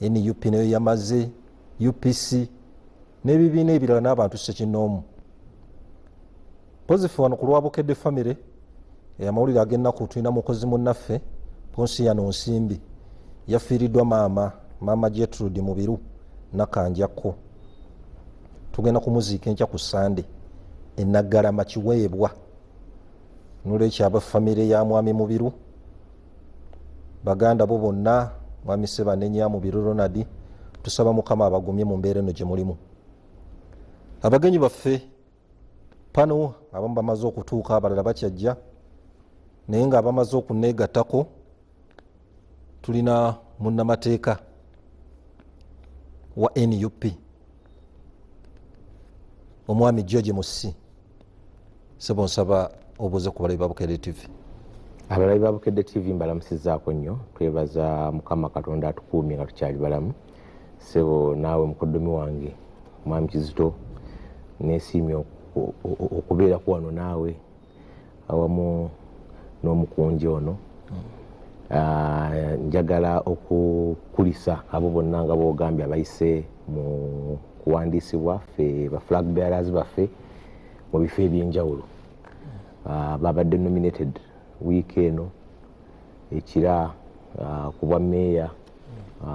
NUP nayo yamaze, UPC n'ebibiina ebirala n'abantu ssekinnoomu. Mpozi ffe wano ku lwa Bukedde Family, amawulire ag'ennaku, tulina mukozi munnaffe Ponsiyano Nsimbi, yafiiriddwa maama, Maama Gertrude Mubiru Nakanjakko. Tugenda kumuziika enkya ku Sande Enaggalama Kiweebwa. Nolwekyo aba famire ya Mwami Mubiru, baganda bo bonna, Mwami Sebanenya Mubiru Ronald, tusaba Mukama abagumye mu mbeera eno gye mulimu. Abagenyi baffe pano abamu bamaze okutuuka, abalala bakyajja, naye nga abamaze okuneegattako tulina munnamateeka wa NUP, Omwami George Musi. Sebo, nsaba obuuze ku balabi ba Bukedde TV. Abalabi ba Bukedde TV, mbalamusizaako nnyo. Twebaza Mukama Katonda atukuumye nga tukyali balamu. Sebo, naawe mukoddomi wange Mwami Kizito, nesiimye okubeerako wano naawe awamu n'omukunji ono. Njagala okukulisa abo bonna nga bwogambye abayise mu kuwandiisibwa ffe ba flag bearers baffe mu bifo ebyenjawulo. Babadde nominated wiiki eno ekira ku bwa meeya,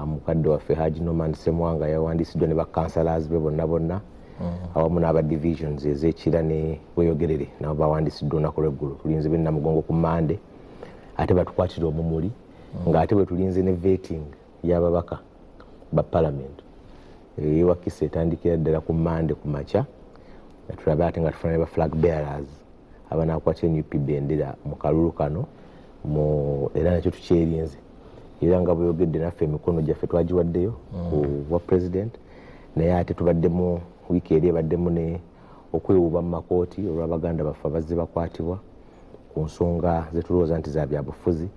mukadde waffe Haji Norman Semwanga yawandiisiddwa ne bacouncillors be bonna bonna awamu n'aba divisions ez'Ekira ne Bweyogerere, nabo bawandiisiddwa olunaku lweggulo. Tulinze b'e Namugongo ku Mande ate batukwatire omumuli, ng'ate bwe tulinze ne vetting y'ababaka ba parliament eyewakisa etandikira ddala ku Mande ku makya. Tulabe ate nga tufuna ne ba flag bearers abanakwatira NUP bendera mu kalulu kano mu era nakyo tukyerinze. Era nga bweyogedde, naffe emikono gyaffe twagiwaddeyo ku bwa president, naye ate tubaddemu wiiki eri ebaddemu ne okwewuuba mu makooti olw'abaganda baffe abazze bakwatibwa ku nsonga zetulowooza nti za byabufuzi,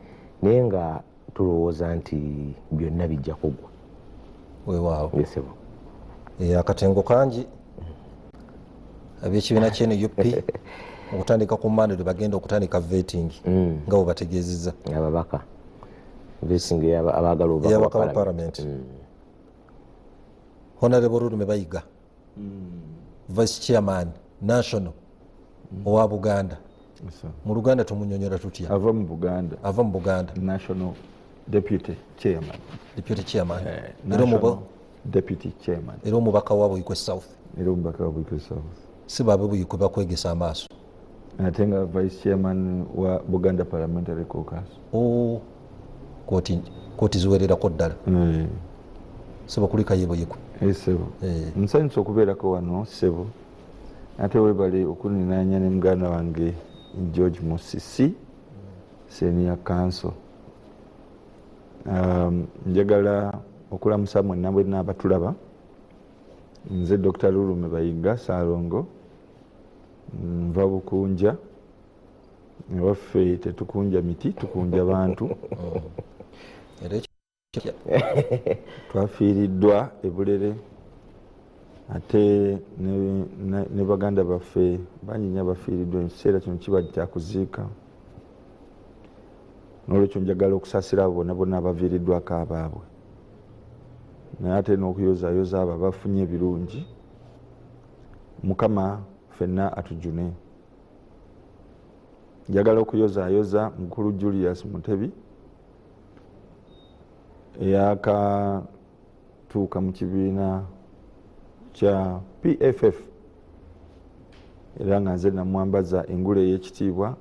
naye nga tulowooza nti byonna bijja kuggwa. Weewaawo. Ngesebo. Akatengo kangi. Ab'ekibiina kya NUP okutandika ku Mande lwe bagenda okutandika vetting nga bwe bategeezezza. Ababaka, vetting abaagala obubaka bwa ey'ababaka ba parliament. Parliament. Honorable Lulume Bayiga, vice chairman national owa Buganda. Mu Luganda tumunyonyola tutya? Ava mu Buganda. Ava mu Buganda. National deputy chairman. Deputy chairman. Era National deputy chairman. Era omubaka wa Buikwe South. Era omubaka wa Buikwe South. Si babe Buikwe bakwegesa amaaso. Ate nga vice chairman wa Buganda Parliamentary Caucus. Oh, kooti ziwererako ddala. Sebo, kulikayo Buyikwe. Sebo. Nsanyusa okubeerako wano, sebo, ate webale okuninanya ne muganda wange George Musisi, senior counsel. Njagala okulamusa mwenna bwenna abatulaba. Nze Dr Lulume Bayiga Saalongo, nva Bukunja. Ewaffe tetukunja miti, tukunja bantu. Era ekyo Twafiiriddwa ebulere, ate ne baganda baffe bangi nnyo abafiiriddwa. Ekiseera kino kiba kyakuziika, nolwekyo njagala okusaasira abo bonna bonna abaviiriddwako abaabwe, naye ate n'okuyozaayoza abo abafunye ebirungi. Mukama ffenna atujune. Njagala okuyozaayoza mukulu Julius Mutebi eyakatuuka mu kibiina kya PFF, era nga nze namwambaza engule ey'ekitiibwa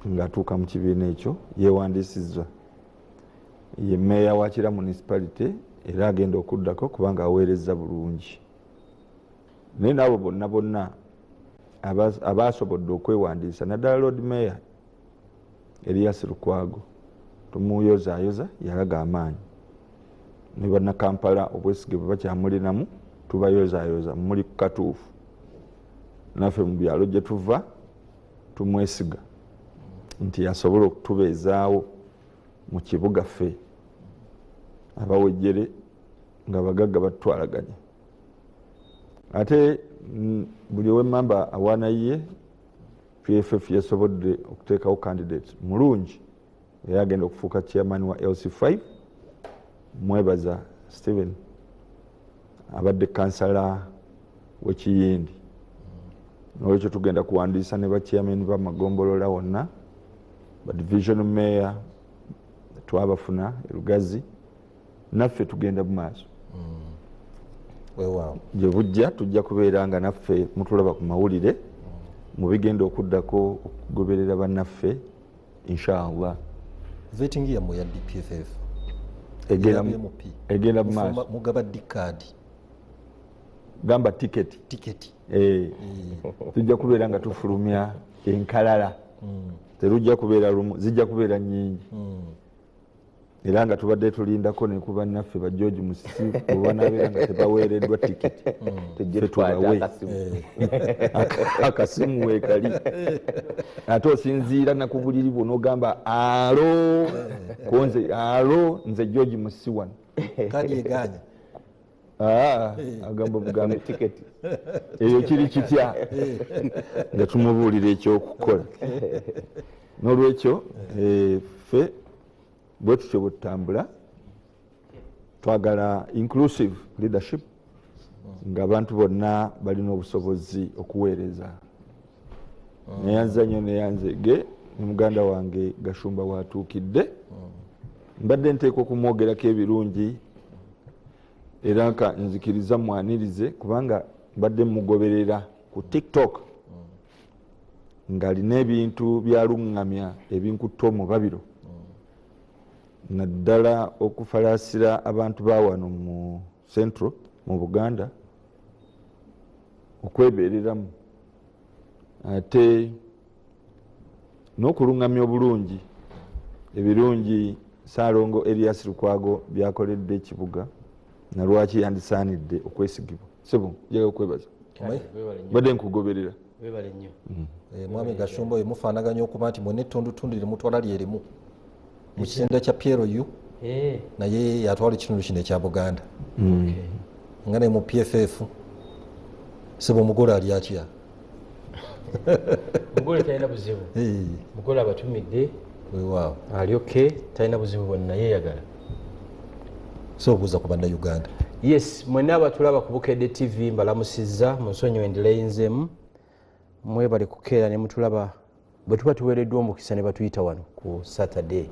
ng'atuuka mu kibiina ekyo. Yeewandiisizza, ye meeya wa Kira Municipality, era agenda okuddako kubanga aweereza bulungi. Naye naabo bonna bonna abasobodde okwewandiisa, naddala Lord Mayor Erias Lukwago, tumuyozaayoza, yalaga amaanyi. Ne Bannakampala obwesige bwe bakyamulinamu, tubayozaayoza, muli ku katuufu. Naffe mu byalo gye tuva tumwesiga nti asobola okutubeezaawo mu kibuga, ffe abawejjere nga bagagga batutwalaganya. Ate buli owemmamba awaana ye. PFF yasobodde okuteekawo candidate mulungi era agenda okufuuka chairman wa LC5. Mwebaza Stephen abadde kansala w'Ekiyindi. Nolwekyo tugenda kuwandiisa ne bachairman b'amagombolola wonna, ba division mayor twabafuna e Lugazi, naffe tugenda mu maaso. Weewaawo. Gye bujja tujja kubeera nga naffe mutulaba ku mawulire mu bigenda okuddako okugoberera bannaffe inshallah. Vetting yammwe ya DPFF egenda mu maaso. Mugaba ddi kaadi? Gamba tiketi. Tiketi. Tujja kubeera nga tufulumya enkalala. Terujja kubeera lumu, zijja kubeera nnyingi. Era nga tubadde tulindako ne ku bannaffe ba George Musisi bwe banabeera nga tebaweereddwa tiketi. Tujje tukwate akasimu. Akasimu weekali. Ate osinziira na ku buliri bwo n'ogamba alo, konze alo nze George Musisi wano. Kadi egaanye. Agamba bugambi tiketi. Eyo kiri kitya nga tumubuulira ekyokukola. N'olwekyo ffe bwe tutyo bwe tutambula, twagala inclusive leadership ng'abantu bonna balina obusobozi okuweereza. Neyanza nnyo neyanzege ne muganda wange Gashumba watuukidde. Mbadde nteekwa okumwogerako ebirungi era nka nzikiriza mwanirize kubanga mbadde mugoberera ku TikTok ng'alina ebintu byaluŋŋamya ebinkutta omubabiro, naddala okufalaasira abantu ba wano mu Central mu Buganda okwebeereramu ate n'okuluŋŋamya obulungi ebirungi Ssaalongo Erias Lukwago byakoledde ekibuga na lwaki yandisaanidde okwesigibwa. Sebo njagala okwebaza, mbadde nkugoberera. Webale nnyo. Mwami Gashumba oyo mufaanaganya okuba nti mwenna ettundutundu limutwala lyerimu mu kisinde kya PLU, naye yatwala ekitundu kino ekya Buganda nga ne mu PFF. Sebo omugole ali atya? Mugole talina buzibu. Mugole abatumidde. Weewaawo. Ali okay, talina buzibu bwonna, yeeyagala. So obuuza ku Bannayuganda. Yes, mwenna abatulaba ku Bukedde TV mbalamusizza, mu nsonyiwe endireyinzemu. Mwebale kukeera ne mutulaba bwe tuba tuweereddwa omukisa ne batuyita wano ku Saturday.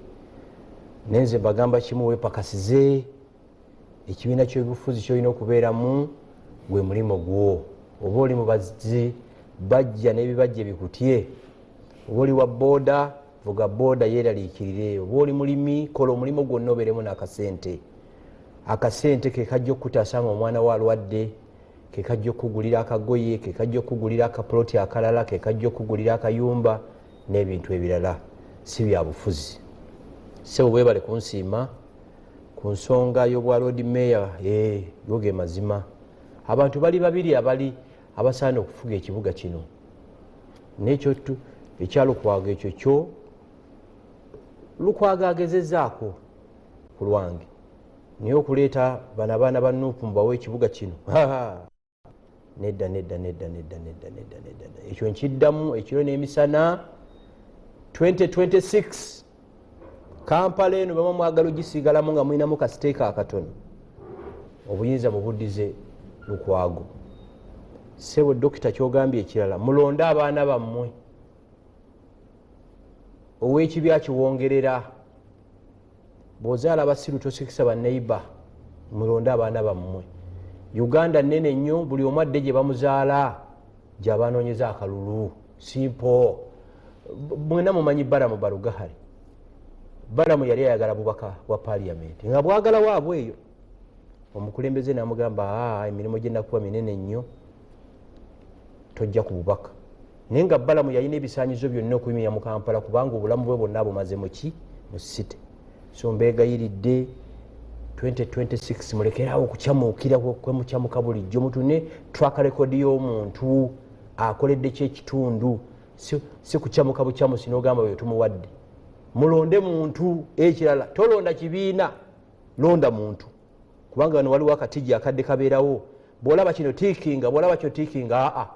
Naye nze mbagamba kimu, weepakasize ekibiina ky'ebyobufuzi ky'olina okubeeramu gwe mulimu gwo. Oba oli mubazzi bajja n'ebibajja bikutye, oba oli wa booda vuga booda yeeraliikirire, oba oli mulimi kola omulimu gwonna obeeremu n'akasente. Akasente ke kajja okukutaasa nga omwana we alwadde, ke kajja okukugulira akagoye, ke kajja okukugulira akapuloti akalala, ke kajja okukugulira akayumba n'ebintu ebirala, si bya bufuzi. Ssebo weebale kunsiima ku nsonga y'obwa Lord Mayor. Go ge mazima, abantu bali babiri abali abasaana okufuga ekibuga kino, n'ekyo ekya Lukwago ekyo kyo Lukwago agezezzaako ku lwange, naye okuleeta bano abaana ba Nuupu mubawe ekibuga kino, nedda nedda nedda nedda nedda nedda nedda. Ekyo nkiddamu ekiro n'emisana. 2026 Kampala eno bama mwagala ogisigalamu nga mulinamu kasiteeka akatono, obuyinza mubuddize Lukwago. Ssebo dokita kyogambye ekirala, mulonde abaana bammwe, ow'ekibi akiwongerera. Bw'ozaala abasiru tosikisa banneiba, mulonde abaana bammwe. Uganda nnene nnyo, buli omu adde gye bamuzaala gy'abanoonyeza akalulu. Simple. Mwenna mumanyi Balamu Barugahare. Balamu yali ayagala bubaka bwa paliamenti nga bwagala waabwe eyo, omukulembeze n'amugamba emirimu gye nakuwa minene nnyo, tojja ku bubaka. Naye nga Balamu yalina ebisaanyizo byonna okuyimirira mu Kampala kubanga obulamu bwe bwonna bumaze muki mu city. So mbeegayiridde 2026 mulekeraawo okukyamuukira kwemukyamuka bulijjo, mutune track record y'omuntu akoledde ki ekitundu, si kukyamuka bukyamusi n'ogamba bwe tumuwadde. Mulonde muntu. Ekirala, tolonda kibiina, londa muntu, kubanga wano waliwo akatijja akadde kabeerawo, bw'olaba kino tiikinga, bw'olaba kino tiikinga. Aa,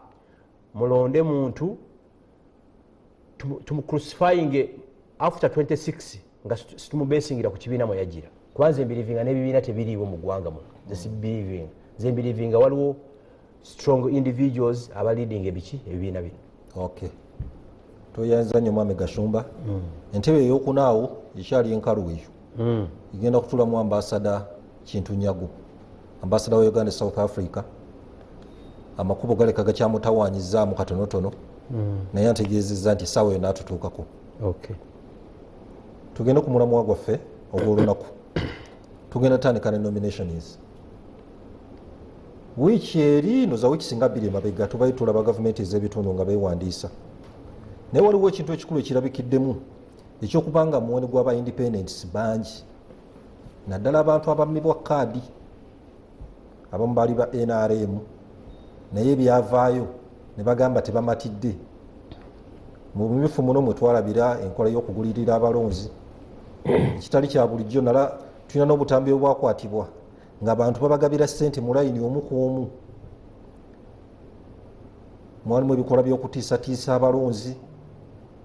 mulonde muntu, tumucrucifying after 26 nga situmubesingira ku kibiina mwe yagira. Kubanze mbelievinga n'ebibiina tebiriiwo mu ggwanga muno. Nze sibelievinga, nze mbelievinga waliwo strong individuals aba leading ebiki ebibiina bino. Okay, toyanza nnyo mwami Gashumba. Entebe eyokunaawo ekyali enkalu eyo egenda kutulamu ambasada Kintu Nyago, ambasada wa Uganda e South Africa. Amakubo galeka gakyamutawanyizaamu katonotono, naye antegeezezza nti essaawa yonna atutuukako. Tugende ku mulamwa gwaffe ogw'olunaku. Tugenda tandika ne nominations. Wiiki eri noza wiiki singa 2 emabega tubaye tulaba gavumenti ez'ebitundu nga beewandiisa, naye waliwo ekintu ekikulu ekirabikiddemu ekyokubanga muwendo gw'aba independents bangi, naddala abantu abammibwa kaadi. Abamu baali ba NRM, naye byavaayo ne bagamba tebamatidde. Mu bumyufu muno mwe twalabira enkola y'okugulirira abalonzi ekitali kya bulijjo. Nala tulina n'obutambi obwakwatibwa ng'abantu babagabira ssente mu layini omu ku omu. Mwalimu ebikolwa by'okutiisatiisa abalonzi,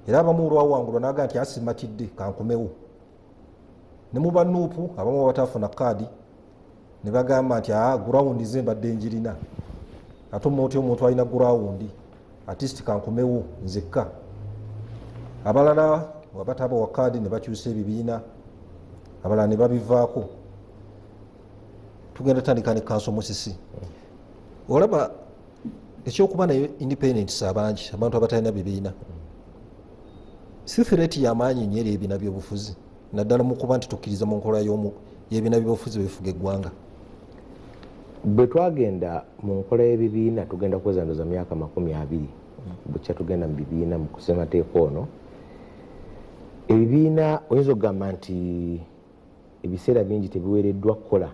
era abamu olwawangulwa n'agamba nti asimatidde kankomewo. Ne mu banuupu abamu abataafuna kaadi ne bagamba nti aa gurawundi ze mbadde njirina, ate omuntu omuntu alina gurawundi artist kankomewo nzekka. Abalala abatabawa kaadi ne bakyusa ebibiina, abalala ne babivaako. Tugenda tandika ne Kanso Musisi. Olaba ekyokuba naye independents abangi, abantu abatalina bibiina, si threat y'amaanyi nnyo eri ebibiina by'obufuzi, naddala mu kuba nti tukkiriza mu nkola y'ebibiina by'obufuzi bwe bifuga eggwanga? Bwe twagenda mu nkola y'ebibiina, tugenda kuweza ndoza myaka 20 bukya tugenda mu bibiina. Mu kusemateeka ono ebibiina oyinza okugamba nti ebiseera bingi tebiweereddwa kukola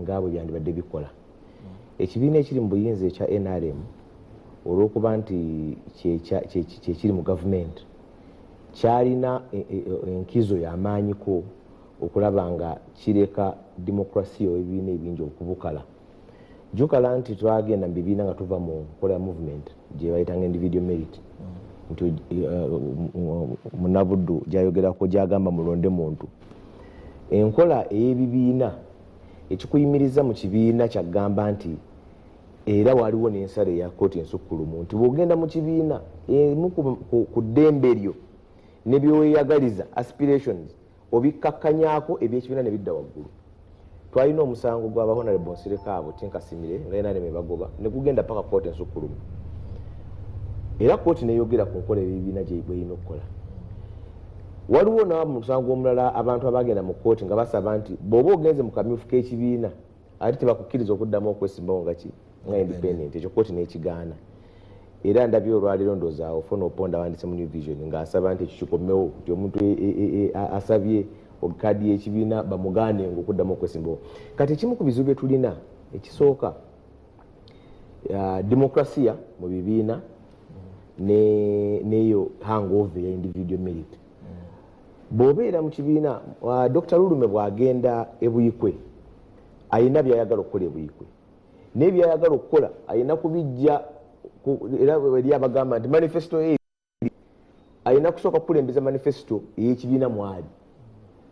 nga bwe byandibadde bikola. Ekibiina ekiri mu buyinza ekya NRM, olw'okuba nti kyekiri mu gavumenti, kyalina enkizo y'amaanyiko okulaba nga kireka demokrasiya w'ebibiina ebingi okubukala. Jjukala nti twagenda mu bibiina nga tuva mu nkola ya movement gye bayitanga individual merit, nti Munabuddu gyayogerako gyagamba mulonde muntu. Enkola ey'ebibiina ekikuyimiriza mu kibiina kyagamba nti era waliwo n'ensala eya kooti ensukkulumu nti bw'ogenda mu kibiina, emu ku ddembe lyo ne byeweyagaliza, aspirations, obikkakkanyaako ebyekibiina ne bidda waggulu. Twalina omusango gw'aba Honorable Nsereko abo Tinkasimire nga NRM ebagoba ne gugenda paka kooti ensukkulumu, era kooti neyogera ku nkola ebibiina bwerina okukola. Waliwo nawa musango omulala, abantu abagenda mu kooti nga basaba nti bw'oba ogenze mu kamyufu k'ekibiina ate tebakukkiriza okuddamu okwesimbawo nga ki nga independent. Ekyo kooti n'ekigaana. Era ndabye olwaleero ndooza Ofwono Opondo awandise mu New Vision ng'asaba nti ekyo kikomewo, nti omuntu asabye kaadi y'ekibiina bamugaane okuddamu okwesimbawo. Kati ekimu ku bizibu bye tulina ekisooka, demokrasiya mu bibiina neyo hangover ya individual merit. Bw'obeera mu kibiina, Dr Lulume bw'agenda ebuyikwe ayina byayagala okukola ebuyikwe, naye byayagala okukola ayina kubijja era eri abagamba nti manifesto ye ayina kusooka kukulembeza manifesto ey'ekibiina mwali,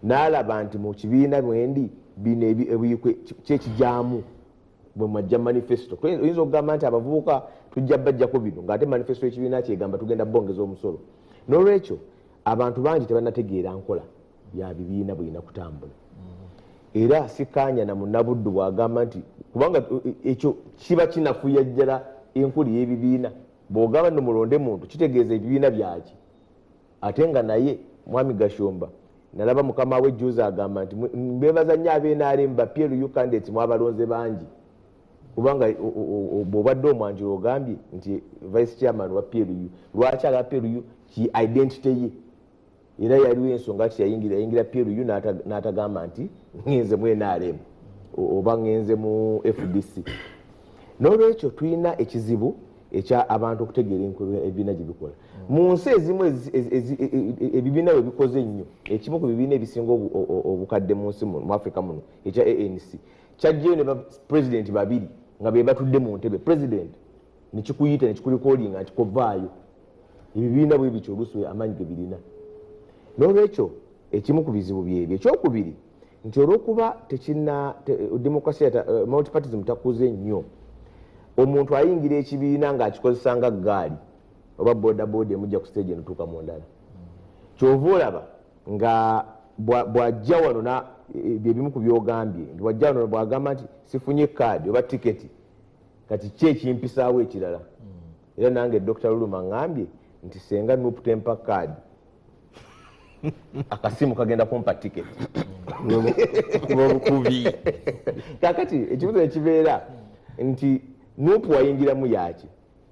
n'alaba nti mu kibiina mwendi bino ebuyikwe kyekijaamu bwe mwajja manifesto. Oyinza okugamba nti abavubuka tujja bajjako bino, ng'ate manifesto y'ekibiina kyegamba tugenda bongeza omusolo. N'olwekyo abantu bangi tebannategeera nkola ya bibiina bwerina kutambula. Era sikanya na Munnabuddu bw'agamba nti kubanga ekyo kiba kinafuya ddala enkola y'ebibiina. Bw'ogamba nno mulonde muntu, kitegeeza ebibiina byaki? Ate nga naye mwami Gashumba nalaba mukama we juzi agamba nti mbebaza nnyo ab'NRM ba PLU candidates mwabalonze bangi, kubanga bw'obadde omwanjula ogambye nti vice chairman wa PLU. Lwaki ala PLU? Ki identity ye. Era yaliwo ensonga ki yayingira PLU n'atagamba nti ngenze mu NRM oba ngenze mu FDC. N'olwekyo tulina ekizibu ekya abantu okutegeera ebibiina gye bikola. Mu nsi ezimu ebibiina bwe bikoze ennyo, ekimu ku bibiina ebisinga obukadde mu nsi mu Africa muno ekya ANC kyajjayo ne bapulezidenti babiri nga be batudde mu ntebe, president nekikuyita nekikurecallinga nti kovaayo. Ebibiina bwe bityo oluusi amaanyi ge birina. N'olwekyo ekimu ku bizibu byebyo. Ekyokubiri, Nti olwokuba tekina democracy, multipartyism takuze nnyo, omuntu ayingira ekibiina ng'akikozesa nga ggaali oba bodaboda emujja ku stage enotuuka mu ndala. Kyova olaba nga bw'ajja wano, byebimu ku byogambye, nti bw'ajja wano bw'agamba nti sifunye kaadi oba tiketi, kati ki ekimpisaawo ekirala? Era nange Dr. Luluma ŋŋambye nti senga NUP tempa kaadi, akasimu kagenda kumpa tiketi. Obukubi. Kakati ekibuzo ekibeera nti NUP wayingiramu yaki,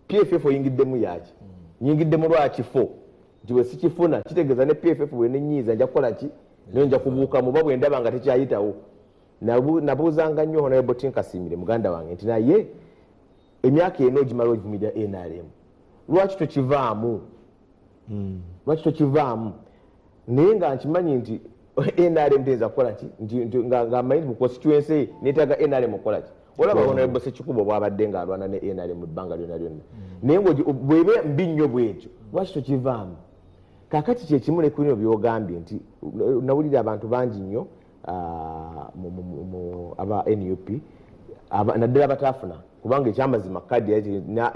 PFF oyingiddemu yaki, nyingiddemu lwakifo nti bwe sikifuna kitegeeza ne PFF bwenenyiiza nja kukola ki, naye nja kubuukamu oba bwe ndaba nga tekyayitawo. Nabuuzanga nnyo Honorable Tinkasiimire muganda wange nti naye emyaka eno ogimala ogivumirira NRM, lwaki tokivaamu? Lwaki tokivaamu? Naye nga nkimanyi nti NRM teyinza kukola ki, nga mmanyi mu constituency ye neetaaga NRM okukola ki. Olaba Honorable Sekikubo bw'abadde ng'alwana ne NRM mu bbanga lyonna lyonna, naye bw'eba mbi nnyo bw'etyo lwaki tokivaamu? Kaakati kyekimu ne ku bino by'ogambye nti nawulira abantu bangi nnyo aba NUP naddala bataafuna, kubanga ekyamazima kadi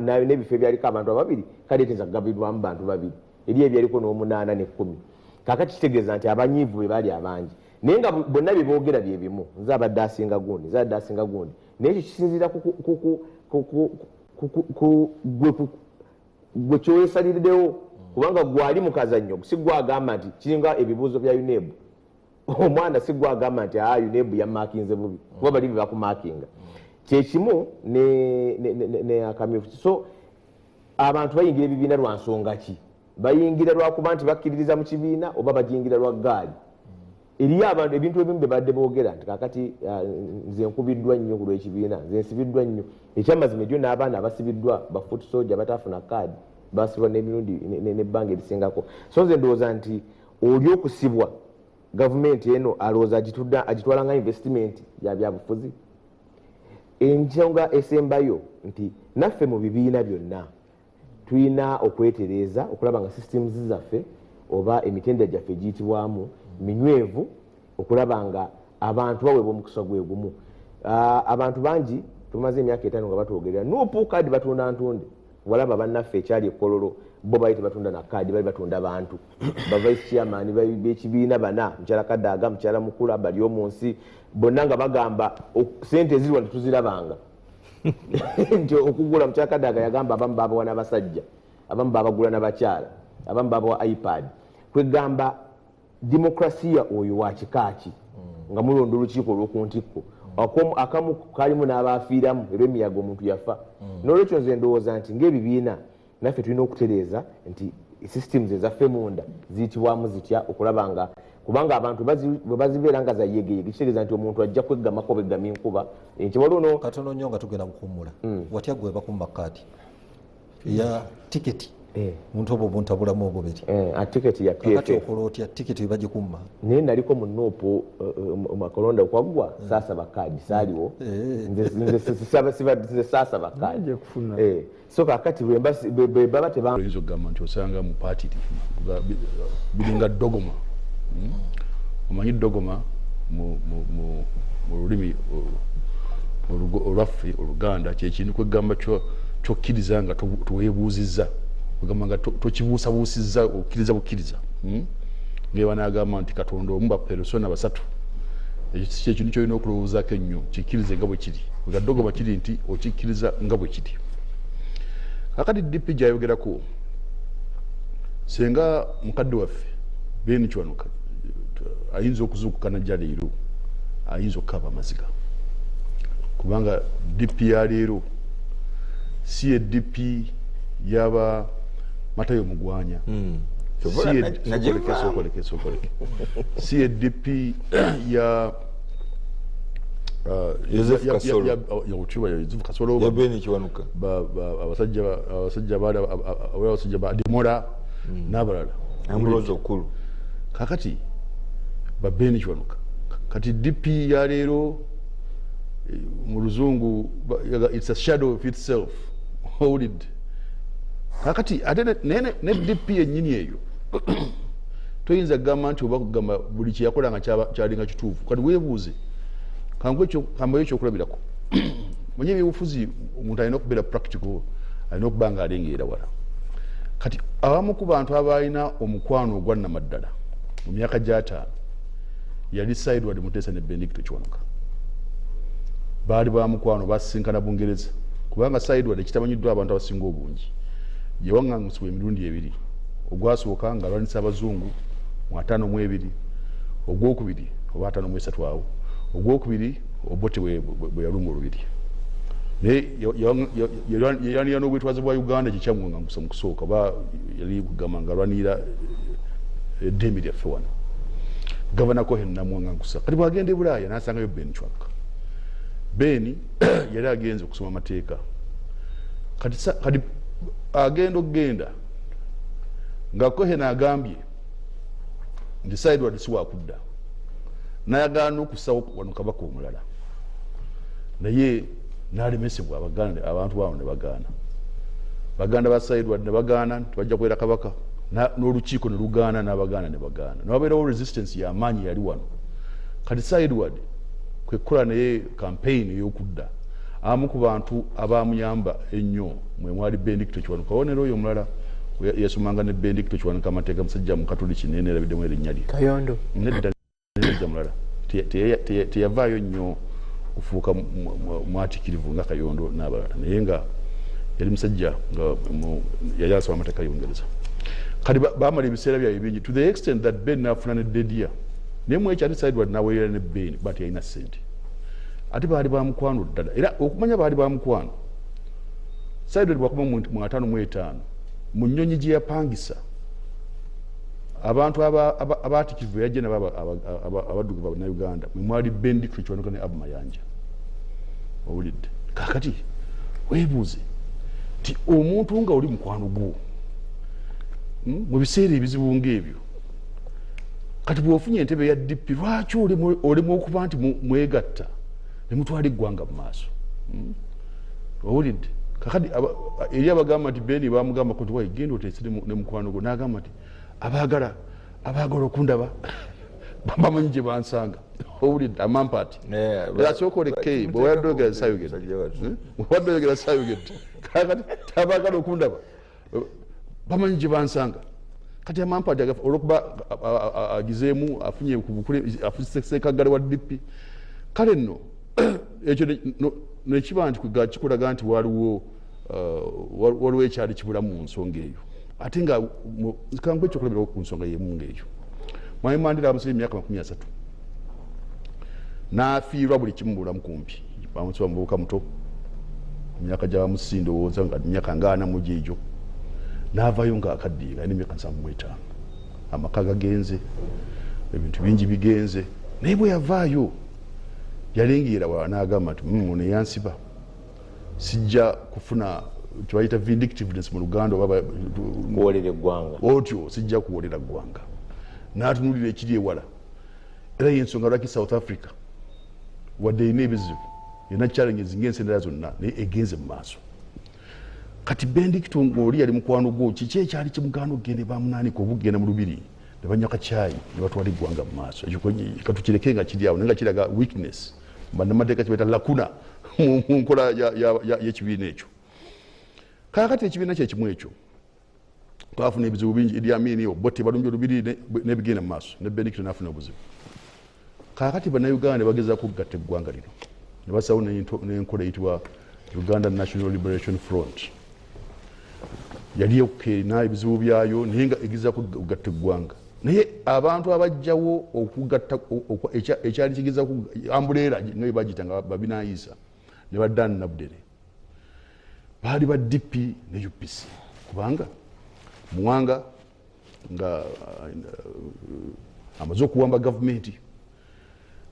n'ebifo ebyaliko abantu ababiri kadi eteza kugabirwamu bantu babiri, eri ebyaliko n'omunaana n'ekkumi. Kaakati kitegeeza nti abanyiivu be baali abangi, naye nga bonna bye boogera bye bimu, nze abadde asinga gundi, nze abadde asinga gundi, naye ekyo kisinziira gwe kyoyesaliriddewo, kubanga gwali mu kazannyo, si gwe agamba nti kiringa ebibuuzo bya UNEB. Omwana si gwe agamba nti UNEB yamaakinze bubi, kuba bali be bakumaakinga. Kyekimu ne akamyufu. So abantu bayingira ebibiina lwa nsonga ki? Bayingira lwakuba nti bakkiririza mu kibiina oba bayingira lwa ggaali? Eriyo abantu ebintu ebimu bye badde boogera nti kaakati nze nkubiddwa nnyo ku lw'ekibiina, nze nsibiddwa nnyo. Ekyamazima eryo n'abaana abasibiddwa ba foot soldier bataafuna kaadi basibwa n'emirundi n'ebbanga erisingako. So nze ndowooza nti oli okusibwa gavumenti eno alowooza agitwala nga investment ya byabufuzi. Ensonga esembayo nti naffe mu bibiina byonna tulina okwetereeza okulaba nga systems zaffe oba emitendera gyaffe egiyitibwamu minywevu, okulaba nga abantu baweebwa omukisa gwe gumu. Abantu bangi tumaze emyaka 5 nga batwogerera NUP kaadi batunda ntunde, walaba bannaffe ekyali ekololo bo bali tebatunda na kaadi, bali batunda bantu. Ba vice chairman b'ekibiina bana, mukyala Kadaaga, mukyala Mukula, bali omunsi bonna nga bagamba sente eziriwa tetuzirabanga. Nti okugula mukyala Kadaaga yagamba abamu babawa n'abasajja, abamu babagula n'abakyala, abamu babawa iPad. Kwegamba demokrasiya oyo wa kika ki nga mulonda olukiiko olw'oku ntikko, akamu kalimu n'abaafiiramu olw'emiyaga omuntu yafa. N'olwekyo nze ndowooza nti ng'ebibiina naffe tulina okutereeza nti systems ezaffe munda ziyitibwamu zitya, okulaba nga kubanga abantu bwe bazibeera nga za yegeyege kitegeeza nti omuntu ajja kweggamako bweggamya enkuba nti waliwo no katono nnyo nga tugenda kukummula. Watya gwe bakumba kaadi ya tiketi muntu obwo buntabulamu obubiri tiketi ya PFF kati okola otya tiketi bagikumma? Naye naliko mu NUP akalonda okwaggwa saasaba kaadi, saaliwo nze saasaba kaadi. So kakati bwe baba oyinza okugamba nti osanga mu paati biringa dogoma. Omanyi dogoma mu lulimi olwaffe Oluganda kyekintu kwegamba kyokkiriza nga toweebuuzizza, ogamba nga tokibuusabuusizza, okkiriza bukkiriza. Ngeba n'agamba nti Katonda omu bapersona basatu, ekyo si kyekintu kyolina okulowoozaako ennyo, kikkirize nga bwe kiri. Nga dogoma kiri nti okikkiriza nga bwe kiri. Kakati DP gy'ayogerako, senga mukadde waffe Ben Kiwanuka ayinza okuzuukuka najja leero, ayinza okukaaba amaziga, kubanga DP ya leero si ye DP yaba Matayo Mugwanya, si ye DP ya Joseph Kasolo, ya Ben Kiwanuka, abasajja ba Adimora n'abalala, Ambrose Okulu. Kakati ba Ben Kiwanuka. Kati DP ya leero mu luzungu it's a shadow of itself. Owulidde? Kakati ate ne DP yennyini eyo Toyinza kugamba nti oba kugamba buli kyeyakola nga kyalinga kituufu. Kati weebuuze, kambayo ekyokulabirako. Manye ebyobufuzi omuntu alina okubeera practical, alina okuba nga alengeera wala. Kati abamu ku bantu abalina omukwano ogwannamaddala mu myaka gy'ataano yali Sir Edward Mutesa ne Benedicto Kiwanuka. Baali ba mukwano, basisinkana Bungereza, kubanga Sir Edward ekitamanyiddwa abantu abasinga obungi yawaŋŋangusibwa emirundi ebiri. Ogwasooka nga alwanisa abazungu mu 52, ogwokubiri oba 53 awo, ogwokubiri Obote bwe yalumba olubiri. Naye yalwanirira n'obwetwaze bwa Uganda, kyekyamuwaŋŋangusa mu kusooka, oba yali kugamba nga alwanirira eddembe lyaffe wano. Gavana Cohen namuwaŋŋangusa. Kati bwagenda e Bulaaya n'asangayo Ben Kiwanuka. Ben yali agenze okusoma amateeka. Kati agenda okugenda nga Cohen agambye nti Sir Edward si wakudda, nayagala n'okussawo wano kabaka omulala, naye n'alemesebwa Abaganda, abantu baabo ne bagaana. Baganda ba Sir Edward ne bagaana nti bajja kubeera kabaka, n'olukiiko ne lugaana, n'Abaganda ne bagaana, ne wabeerawo resistance y'amaanyi yali wano. Kati Sir Edward kwe kukola naye campaign ey'okudda. Abamu ku bantu abamuyamba ennyo mwe mwali Benedicto Kiwanuka, wonera oyo omulala yasomanga ne Benedicto Kiwanuka amateeka, musajja mukatoliki, naye neerabiddemu erinnya lye. Kayondo. Nedda, nedda, mulala. Teyavaayo nnyo kufuuka mwatikirivu nga Kayondo n'abalala, naye nga yali musajja nga yali asoma amateeka y'Obungereza. Kati bamala ebiseera byabwe bingi, to the extent that Ben n'afuna ne dedia, naye mwekyo ate Sir Edward n'aweerera ne Ben, but yalina ssente, ate baali ba mukwano ddala. Era okumanya baali ba mukwano, Sir Edward bwakoma mu 55 mu nnyonyi gye yapangisa abantu abaatikivu yajja nabo abaddugavu Bannayuganda, mwe mwali Benedicto Kiwanuka ne Abu Mayanja. Owulidde? Kakati weebuuze nti omuntu nga oli mukwano gwo mu biseera ebizibu ng'ebyo, kati bw'ofunye entebe ya DP, lwaki olemu okuba nti mwegatta ne mutwala eggwanga mu maaso? Owulidde? Kakati eri abagamba nti Beni bamugambako nti wayi genda oteese ne mukwano gwo, n'agamba nti abaagala okundaba bamanyi gye bansanga. Owulidde? Amampaati asooka oleke, bwewadde oyogera sayogedde, bwewadde oyogera sayogedde. Kakati abaagala okundaba bamanyi gye bansanga. Kati amampaati olwokuba agizeemu afunye sekaggale wa DP, kale nno ekyo nekiba nti kikulaga nti waliwo ekyali kibula mu nsonga eyo. Ate nga kangu ekyokulabirako ku nsonga yemu ngaeyo, Mwami Mandela amusibye emyaka 30 n'afiirwa buli kimu bulamu kumpi. Bamusiba muvubuka muto, emyaka gyabamusi ndowooza nga myaka nga 40 mu gyegyo, n'avaayo nga akaddiye, nga alina emyaka 75. Amaka gagenze, ebintu bingi bigenze, naye bwe yavaayo yalengeera wala n'agamba nti ono eyansiba sijja kufuna kyebayita vindictiveness mu Luganda oba kuwolera eggwanga. Otyo sijja kuwolera ggwanga. N'atunulira ekiri ewala. Era yensonga lwaki South Africa wadde erina ebizibu, erina challenges ng'ensi endala zonna, naye egenze mu maaso. Kati Benedicto ng'oli yali mukwano gwo, kiki ekyali kimugaana okugenda bamunaanika oba okugenda mu lubiri ne banywa kacyayi ne batwala eggwanga mu maaso? Ekyo katukireke nga kiri awo, naye nga kiraga weakness, bannamateeka kibaita lacuna mu nkola y'ekibiina ekyo. Kaakati ekibiina kyekimu ekyo twafuna ebizibu bingi. Idi Amin, Obote balumbye olubiri n'ebigenda mu maaso, ne Benedicto n'afuna obuzibu. Kaakati Bannayuganda bagezaako okugatta eggwanga lino ne basawo n'enkola eyitibwa Uganda National Liberation Front. Yali erina ebizibu byayo, naye nga egezaako okugatta eggwanga. Naye abantu abajjawo okugatta ekyali kigezaako umbrella nga bwe bagiyita nga babinayisa ne ba Dan Nabudere, baali ba DP ne UPC, kubanga Muwanga nga amaze okuwamba gavumenti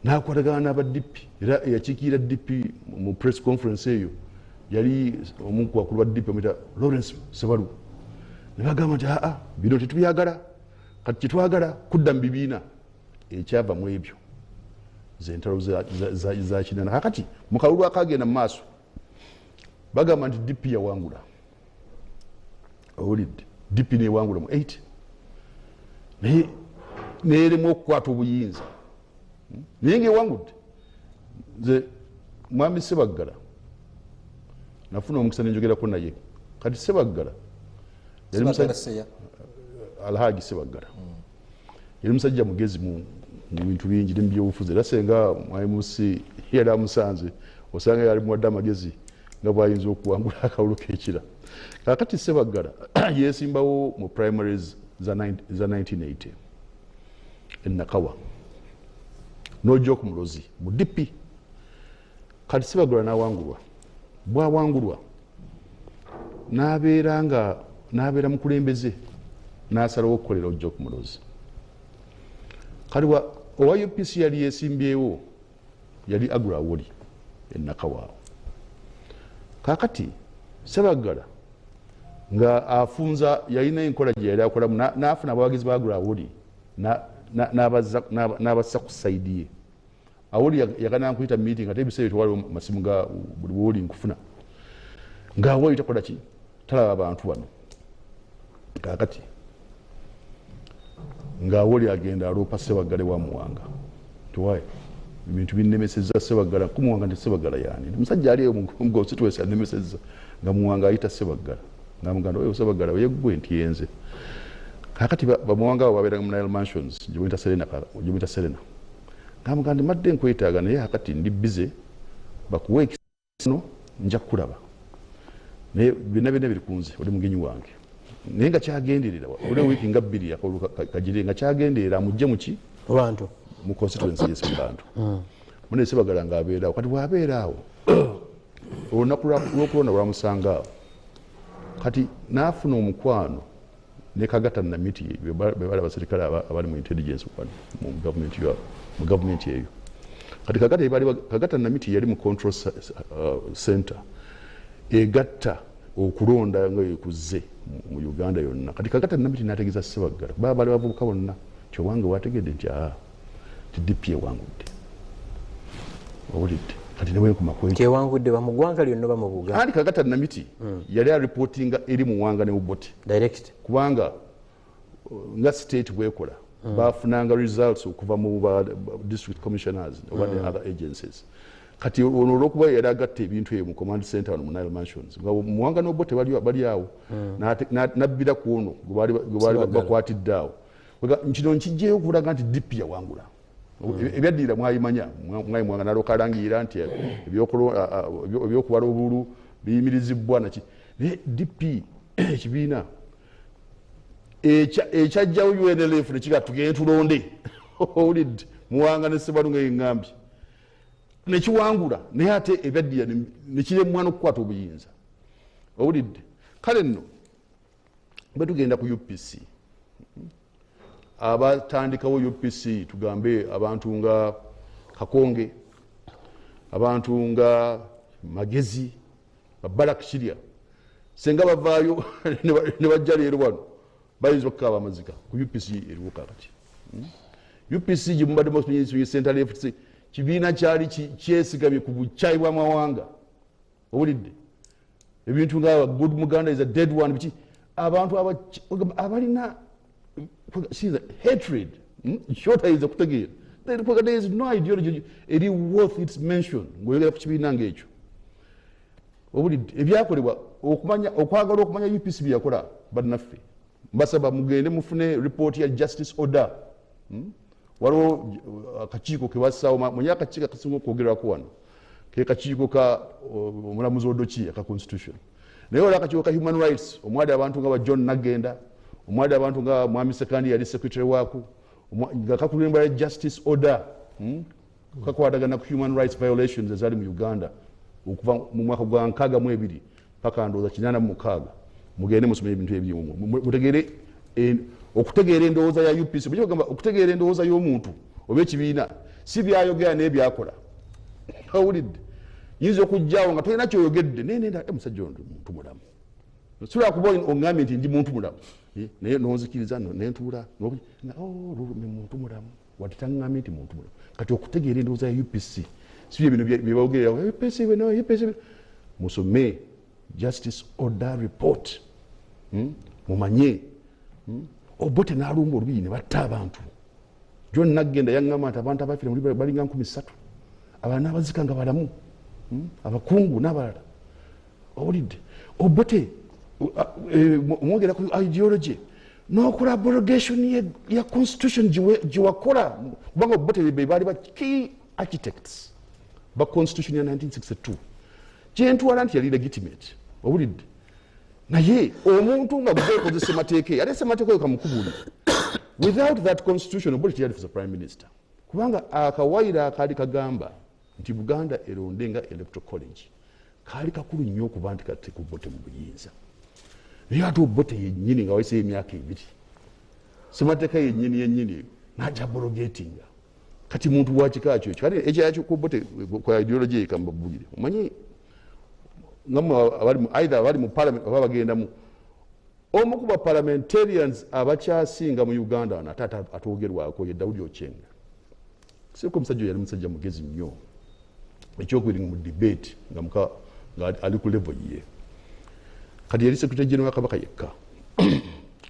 n'akwatagana n'aba DP. Era eyakiikirira DP mu press conference eyo yali omu ku bakulu ba DP amuyita Lawrence Sebalu. Ne bagamba nti aa, bino tetubyagala, kati kyetwagala kudda mu bibiina. Ekyava mu ebyo zentalo za kinana. Kakati mu kalulu akagenda mu maaso bagamba nti DP yawangula. Owulidde? DP newangula mu 8, naye Neeremu okukwata obuyinza naye ngaewangudde. Nze mwami Sebaggala nafuna omukisa nenjogerako naye. Kati Sebaggala Alhaji Sebaggala yali musajja mugezi mu bintu bingi nemubyobufuzi, era senga mwaimusi yali amusanze osanga yali muwadde amagezi nga bwayinza okuwangula akalulu kekira. Kakati Sebaggala yesimbawo mu primaries za 1980 enakawa nojja okumulozi mu DP. Kati Sebaggala nawangulwa, bwawangulwa nabeera nga nabeera mukulembeze nasalawo okukolera ojja okumulozi. Kati owa UPC yali yesimbyewo yali Agura Awoli enakawaawo. Kakati Sebaggala nga afunza yalina enkola gye yali akolamu, n'afuna abawagizi ba Agura Awoli n'abassa ku sayidi ye. Awoli yagana nkuyita meeting ate ebiseera tewaliwo masimu ga buli woli nkufuna, nga Awoli takola ki, talaba abantu bano. Kakati nga Awoli agenda aloopa Sebaggala wa Muwanga tiwaye ebintu binnemesezza Sebaggala kumuwanga nti Sebaggala yani musajja ali eyo mu constituency annemesezza, nga Muwanga ayita Sebaggala ngamuganda oyo Sebaggala oyeggwe nti yenze. Kakati bamuwanga abo babeeranga mu Nile Mansions gyemuyita Serena, ngamuganda nti madde nkwetaaga naye akati ndi bize bakuwa ekisino nja kukulaba naye byonna byonna biri kunze oli mugenyi wange. Naye nga kyagenderera oli wiiki nga bbiri akalulu kagire nga kyagenderera amugje muki bantu mu constituency yes mu bantu. Mune Sebaggala nga abeera awo. Kati bw'abeera awo olunaku lw'okulonda lwamusanga awo, kati n'afuna omukwano ne Kagata Namiti be bali abaserikale abali mu intelligence mu gavumenti eyo. Kati Kagata Namiti yali mu control center egatta okulonda nga ekuzze mu Uganda yonna. Kati Kagata Namiti n'ategeeza Sebaggala baba bali bavubuka bonna nti owange wategedde nti ti DP ewangudde. Owulidde? Kati newenkuma ku ekyo. Ewangudde ba mu ggwanga lyonna oba mu Buganda? Anti Kagata Namiti yali areportinga eri Muwanga ne Obote direct, kubanga nga state bwekola bafunanga results okuva mu district commissioners oba the other agencies. Kati ono olwokuba yali agatta ebintu ebyo mu command center wano mu Nile Mansions nga Muwanga ne Obote bali awo, nabbira ku ono gwe baali bakwatidde awo. Kino nkijjeyo okulaga nti DP yawangula. Ebyaddirira mwayimanya, mwayi Muwanga n'alyoka alangirira nti ebyokubala obululu biyimirizibwa naki. Naye DP ekibiina ekyajjawo UNLF nekiga tugende tulonde. Owulidde? Muwanga ne Sebalu nga yeŋŋambye nekiwangula, naye ate ebyaddirira nekiremwa n'okukwata obuyinza. Owulidde? Kale nno bwe tugenda ku UPC, abatandikawo UPC tugambe abantu nga Kakonge, abantu nga Magezi, Babalak Kirya, senga bavaayo ne bajja leero wano bayinza okukaaba amazika ku UPC eriwo kakati. UPC gye mubadde mu Center Left kibiina kyali kyesigamye ku bukyayi bw'amawanga. Owulidde? Ebintu nga good Muganda is a dead one, biki abantu abalina hatred kyotayinza kutegeera. There is no ideology eri worth its mention ng'oyogera ku kibiina ng'ekyo. Owulidde? Ebyakolebwa okwagala okumanya UPC bye yakola bannaffe, mbasaba mugende mufune report ya Justice Order. Waliwo akakiiko ke bassaawo, mwenye akakiiko akasinga okwogerwako wano ke kakiiko ka omulamuzi Odoki aka constitution. Naye waliwo akakiiko ka human rights omwali abantu nga ba John Nagenda, omwali abantu nga Mwami Sekandi yali secretary waako, nga kakulembera Justice Order, kakwatagana ku human rights violations ezaali mu Uganda okuva mu mwaka gwa 62 paka ndowooza 86. Mugende musome ebintu ebirimu mutegeere okutegeera endowooza ya UPC. Bagamba okutegeera endowooza y'omuntu oba ekibiina si byayogera naye byakola. Owulidde? Yinza okujjaawo nga tolina kyoyogedde naye nenda musajja ono muntu mulamu, silwakuba oŋŋambye nti ndi muntu mulamu naye nonzikiriza nentuula muntu mulamu wadde taŋŋambye nti muntu mulamu. Kati okutegeera endowooza ya UPC si bye bino byebaogerera UPC bino UPC. Musome Justice Order report, mumanye Obote n'alumba olubiri ne batta abantu. John Nagenda yaŋŋamba nti abantu abafiira muli balinga 3,000, abalala n'abazika nga balamu, abakungu n'abalala. Owulidde? Obote mwogera ku ideology n'okola abrogation ya constitution gyewakola, kubanga Obote be baali ba key architects ba constitution ya 1962 gyentwala nti yali legitimate. Owulidde? Naye omuntu nga gweokozesa emateeka, ate semateeka oyo kamukubuli, without that constitution Obote teyalifuza prime minister, kubanga akawaira akaali kagamba nti Buganda eronde nga electoral college kaali kakulu nnyo okuba nti kateeka Obote mu buyinza. Naye ate Obote yennyini nga wayiseyo emyaka 2, semateeka yennyini n'ajja abrogatinga. Kati muntu wa kika kyo ekyo, kati ekirala ku Obote kwa ideology ye kambabulire, omanyi nga either abali mu parliament oba bagendamu, omu ku ba parliamentarians abakyasinga mu Uganda wano ate atwogerwako ye Daudi Ocheng. Siko omusajja yali musajja mugezi nnyo, ekyokubiri mu debate nga ali ku level ye. Kati yali secretary general wa Kabaka yekka.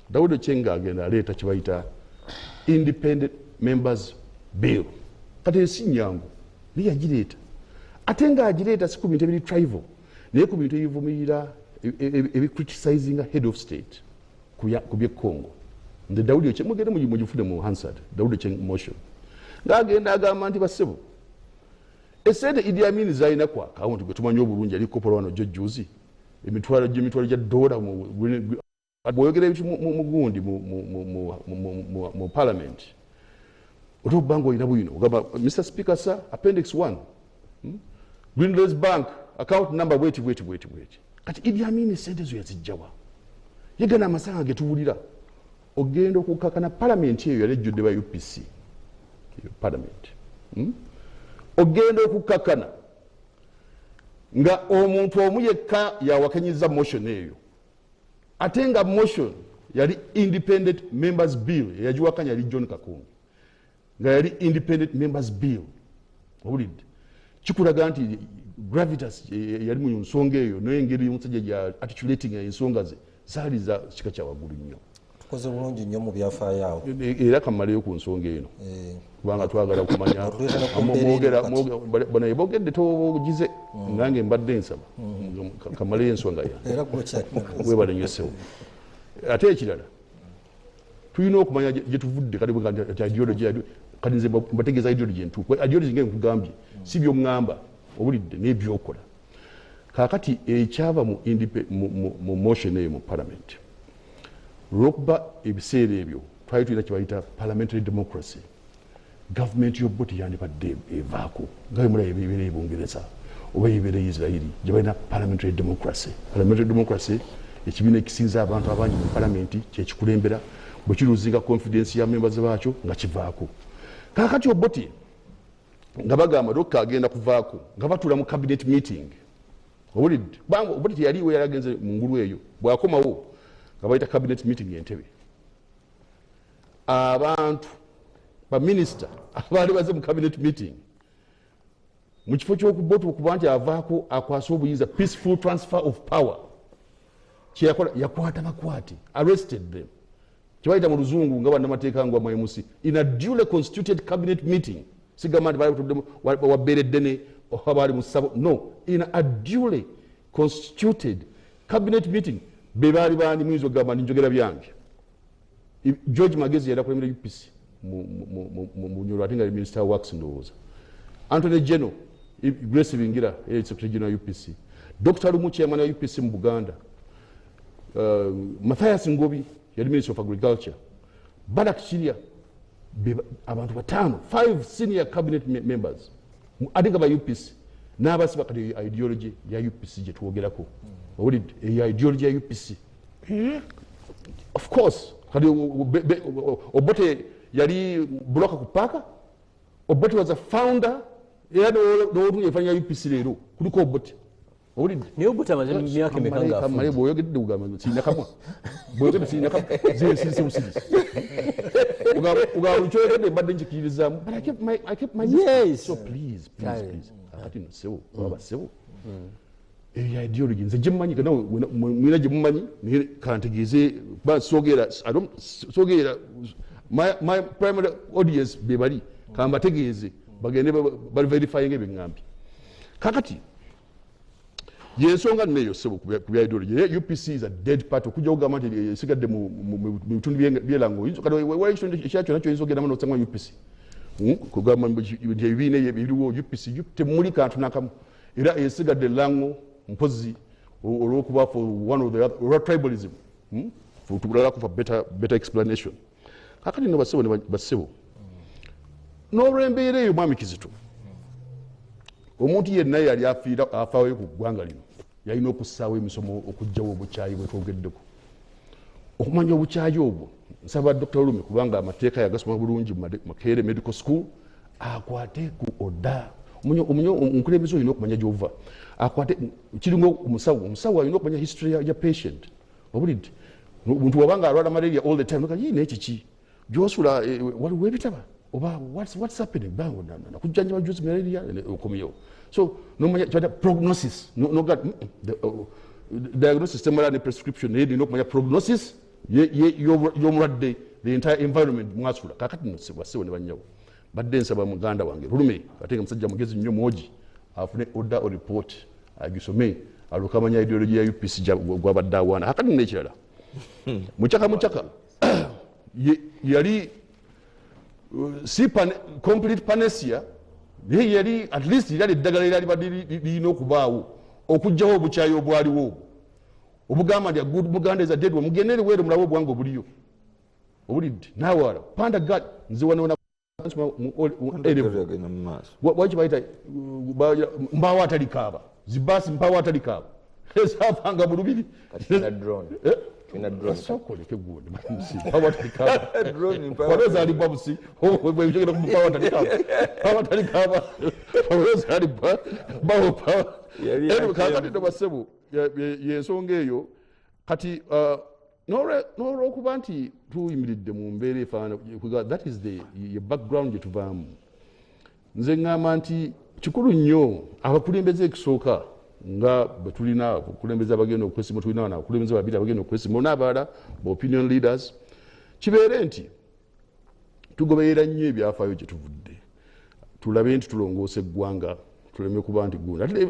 Daudi Ocheng agenda aleeta kye bayita independent members bill. Kati si nnyangu, naye yagireeta, ate ng'agireeta si ku bintu ebiri tribal, naye ku bintu ebivumirira, ebicriticinga head of state ku by'e Congo. Nze Daudi Ocheng, mugende mugifune mu Hansard, Daudi Ocheng motion, ng'agenda agamba nti bassebo, esente Idi Amin zalina ku akawunti gwe tumanyi obulungi, ali kopola wano jjo juzi, emitwalo gy'emitwalo gya dola. Bw'oyogera ebintu mu gundi mu parliament, ate okuba nga olina bwino ogamba, "Mr Speaker sir, appendix 1, Grindlays Bank account number bweti bweti bweti bweti." Kati Idi Amin sente zo yazijjawa? Yegana amasanga getuwulira ogenda okukakana palamenti eyo yali ejjudde ba UPC. Eyo parliament, Ogenda okukakana nga omuntu omu yekka yawakanyiza motion eyo, ate nga motion yali independent members bill. Eyagiwakanya yali John Kakumbi, nga yali independent members bill. Owulidde? Kikulaga nti gravitas yali mu nsonga eyo, n'engeri omusajja gya articulating ensonga ze zaali za kika kya waggulu nnyo. Tukoze bulungi nnyo mu byafaayo awo. Era kamaleyo ku nsonga eno, kubanga twagala kumanya. Otuleeta ne ku mbeera eno kati. Bano boogedde togize, nange mbadde nsaba kamaleyo ensonga yange. Era gwokyalina. Webale nnyo ssebo. Ate ekirala tulina okumanya gye tuvudde. Kati bwe nti ideology, kati nze mbategeeza ideology entuufu. Ideology nga nkugambye si byoŋŋamba, owulidde, n'ebyokola. Kaakati ekyava mu motion eyo mu parliament, olwokuba ebiseera ebyo twali tulina kyebayita parliamentary democracy, gavumenti y'Obote yandibadde evaako nga bwemulaba ebibeera e Bungereza oba ebibeera e Isirairi gye balina parliamentary democracy. Parliamentary democracy, ekibiina ekisinza abantu abangi mu palamenti kyekikulembera, bwe kiruzinga confidence ya members baakyo nga kivaako. Kaakati Obote nga bagamba dokka agenda kuvaako, nga batuula mu cabinet meeting, owulidde? Kubanga Obote teyaliiwo, yali agenze mu ngulu eyo. Bwakomawo nga bayita cabinet meeting Entebe, abantu baminisita abaali baze mu cabinet meeting, mu kifo ky'okubote okuba nti avaako akwase obuyinza, peaceful transfer of power, kyeyakola yakwata bakwate, arrested them, kyebayita mu luzungu nga bannamateeka ngwa mwemusi, in a duly constituted cabinet meeting. Sigamba nti baali batuddemu wabbeera eddene oba baali mu ssabo, no, in a duly constituted cabinet meeting. Be baali bandi muyinza okugamba nti njogera byange. George Magezi yali akulembera UPC mu Bunyoro, ate nga ali minister works ndowooza. Anthony Geno, Grace Bingira yali secretary general UPC, Dr Lumu chairman wa UPC mu Buganda, Mathias Ngobi yali minister of agriculture, Barak Kirya, abantu bataano, five senior cabinet members, ate nga ba UPC n'abasiba. Kati eyo ideology ya UPC gye twogerako, owulidde? Eyo ideology ya UPC, of course. Kati Obote yali buloka ku paaka. Obote was a founder, era nowotunga efaanyi ya UPC leero kuliko Obote, owulidde? Naye Obote amaze myaka emeka Kamale, ng'afudde? Bw'oyogedde ogamba sirina kamwa, bw'oyogedde sirina kamwa, ze nsirise busirisi. Ogamba buli kyoyogedde mbadde nkikkiririzaamu, but I kept my distance. So please, please, please. Kakati no ssebo, oba ssebo, eyo ya ideology nze gyemumanyi, nawe mwina gyemumanyi, naye kantegeeze kuba soogera, I don't- soogera My primary audience bebali kambategeeze bagende baverifying ebiŋŋambye. Kakati yensonga nno eyo, ssebo, ku bya ideology. Naye UPC is a dead party, okujja okugamba nti esigadde mu bitundu byelango. Kati waliwo ekitundu ekya kyonna kyoyinza ogendamu nosanga UPC. Kugamba nti ebibiina ebyo ebiriwo UPC temuli kantu nakamu, era esigadde lango mpozi olwokuba for one of the other, olwa tribalism. For lack of a better explanation. Kakati nno, bassebo ne bassebo, n'olwembeera eyo, mwami Kizito, omuntu yenna yali afiira afaayo ku ggwanga lino yalina okussaawo emisomo okugjawo obukyayi bwetwogeddeko. Okumanya obukyayi obwo, nsaba Dr Lulume, kubanga amateeka yagasoma bulungi mu Makerere Medical School, akwate ku oda. Omukulembeze olina okumanya gyova, akwate kiringa omusawo. Omusawo alina okumanya history ya patient. Obulidde muntu wabanga alwala malaria all the time, naye nekiki gyosula, waliwo ebitaba oba what's happening, bango nakujjanjaba juzi malaria okomyewo. So nomanya kyada prognosis, no, diagnosis temala ne prescription, naye nina okumanya prognosis y'omulwadde, the entire environment mwasula. Kakati no, bassebo ne bannyawo, badde nsaba muganda wange Lulume, ate nga musajja mugezi nnyo, mwogi, afune order or report agisome alyoke amanya ideology ya UPC gwabadde awaana. Kakati nno ekirala, Mukyaka Mukyaka yali si complete panacea, naye yali at least yali eddagala eryali badde lirina okubaawo okugjawo obukyayi obwaliwo obwo obugamba nti a good Muganda is a dead one. Mugende eriweere mulabe obuwanga obuliyo, obulidde naawala panda gad. Nze wano mu A level. Agenda mu maaso. Waki bayita mbaawo atalikaaba zibaasi, mpaawo atalikaaba ezavanga mu lubiri. Kati tulina drone. Eh? Tulina drone. Sooka gundi mpaawo atalikaaba. Drone mpaawo. Waliwo zaalibwa busi bwebigenda ku mpaawo atalikaaba, mpaawo atalikaaba, waliwo zaalibwa bawo mpaawo. Yali Anyway, kakati no bassebo, yensonga eyo. Kati n'olwokuba nti tuyimiridde mu mbeera efaanana, that is the ye background gye tuvaamu. Nze ŋŋamba nti kikulu nnyo abakulembeze, ekisooka nga bwe tulina abakulembeze abagenda okwesima, tulina wano abakulembeze babiri abagenda okwesima n'abalala ba opinion leaders, kibeere nti tugoberera nnyo ebyafaayo gye tuvudde, tulabe nti tulongoosa eggwanga, tuleme kuba nti gundi, ate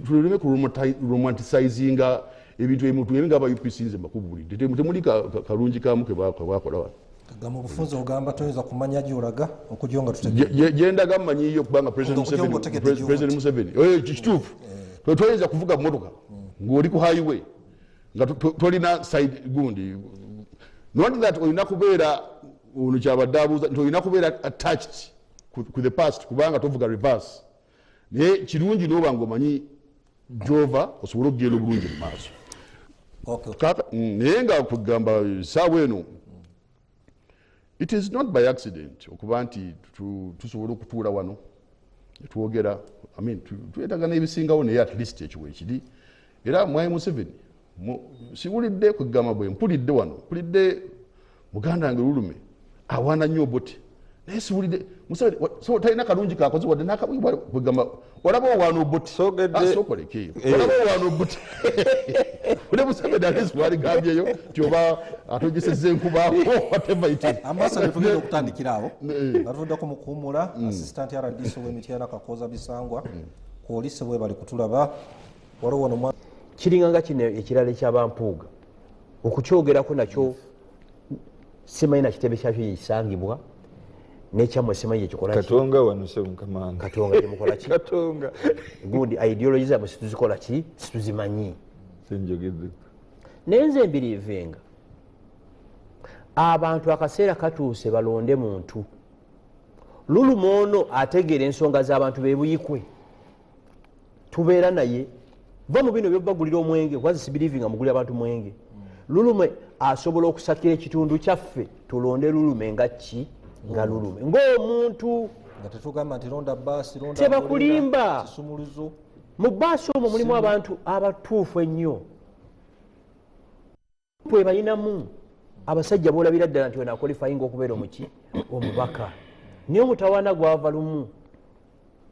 tuleme kuromanticizinga ebintu ebimu. Tugende nga aba UPC, nze mbakubulidde, temuli kalungi kamu ke bakola wano. Gamba obufunze, ogamba toyinza kumanya gyolaga okujja nga tutegedde. Gyendaga mmanyiyo, kubanga President Okujja Museveni ng'otegedde gy'ova. President Museveni, kituufu. Toyinza kuvuga motoka ng'oli ku highway nga tolina side gundi. Not that olina kubeera, ono kyabadde abuuza nti olina kubeera attached ku the past, kubanga tovuga reverse, naye kirungi noba nga omanyi gyova osobole okugenda obulungi mu maaso. Naye nga kugamba saawa eno, it is not by accident okuba nti tusobola okutuula wano netwogera. I mean, twetaaga n'ebisingawo, naye at least ekyo weekiri. Era mwami Museveni, siwulidde kwegamba bwe mpulidde wano, mpulidde muganda wange Lulume awaana nnyo Obote, naye siwulidde Museveni so talina kalungi kakoze wadde kwegamba olaba owaana Obote. Sogedde- Ah, sookolekeeyo. Eh. Olaba owaana Obote ule Museveni alesi waligambyeyo nti oba atogesezza enkuba, whatever it is. Ambassador, tugenda okutandikira awo nga tuvuddeko mu kuwumula. Assistant RDC w'Emityana, Kakooza Bisangwa, kwolise bwe bali kutulaba. Waliwo wano Kiringa nga kino ekirala ekyabampuuga okukyogerako nakyo simanyi nakitebe kyakyo gyekisangibwa, nekyammwe simanyi gyekikola ki. Katonga wano, sebo Mukamanga. Katonga gyemukola ki? Katonga. Gundi ideology zammwe situzikola ki, situzimanyi. Sinjogedde. Naye nze mbiriivinga abantu akaseera katuuse balonde muntu Luluma ono ategeera ensonga z'abantu bebuyikwe, tubeera naye va mu bino byobagulira omwenge, kwazi sibiriivinga mugulira abantu mwenge. Lulume asobola okusakira ekitundu kyaffe. Tulonde Lulume nga ki, nga Lulume ng'omuntu. Nga tetugamba nti londa baasi, londa Tebakulimba. umbrella, kisumuluzo. Mu baasi omwo mulimu abantu abatuufu ennyo bwe balinamu abasajja bolabira ddala nti ono aqualifyinga okubeera omuki, omubaka. Naye omutawaana gwava lumu,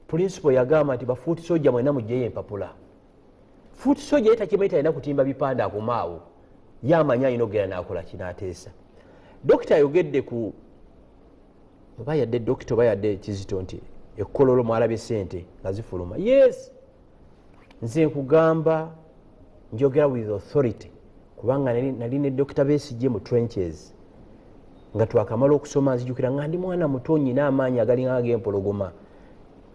principal yagamba nti bafoot soldier mwena mugjeyo empapula. Foot soldier ye takimanyi talina kutimba bipande, akomaawo ye amanyi alina okugenda nakola kinaateesa. Dokita ayogedde ku Oba yadde dokita oba yadde Kizito nti ekololo mwalabye sente nga zifuluma. Yes, nze nkugamba njogera with authority kubanga nali ne Dokita Besigye mu trenches nga twakamala okusoma. Nzijukira nga ndi mwana muto, nyina amaanyi agalinga ag'empologoma.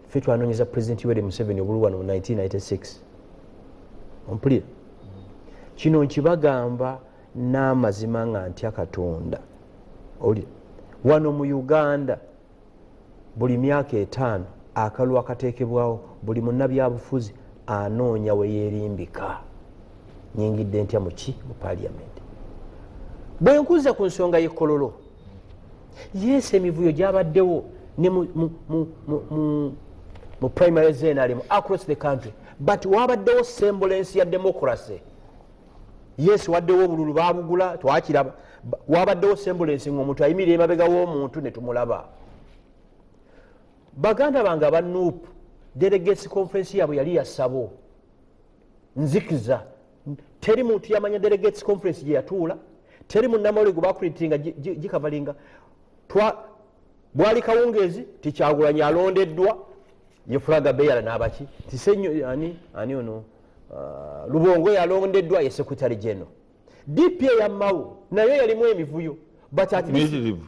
Ffe twanonyeza President Yoweri Museveni obulu wano mu 1996. Ompulira? Kino nkibagamba n'amazima nga ntya Katonda. Owulira? Wano mu Uganda buli myaka 5 akalulu akateekebwawo, buli munnabyabufuzi anoonya we yeerimbika. Nyingidde ntya muki mu parliament? Bwe nkuza ku nsonga y'ekkololo, yes, emivuyo gyabaddewo ne mu primary z'NRM across the country, but wabaddewo semblance ya democracy. Yes, waddewo obululu babugula, twakiraba. Wabaddewo semblance ngaomuntu ayimirira emabega w'omuntu ne tumulaba. Baganda bange aba NUP, delegates conference yaabwe yali yasabo nzikiza, teri muntu yamanya delegates conference gye yatuula, teri munnamawulire gwe bakuritinga gikavalinga. Bwali kawungeezi, Tikyagulanyi alondeddwa ye flag bearer n'abaki tisenyo ani ani ono, Lubongo yalondeddwa ye secretary general. DP eyammawo nayo yalimu emivuyo, but at least, Miyitirivu.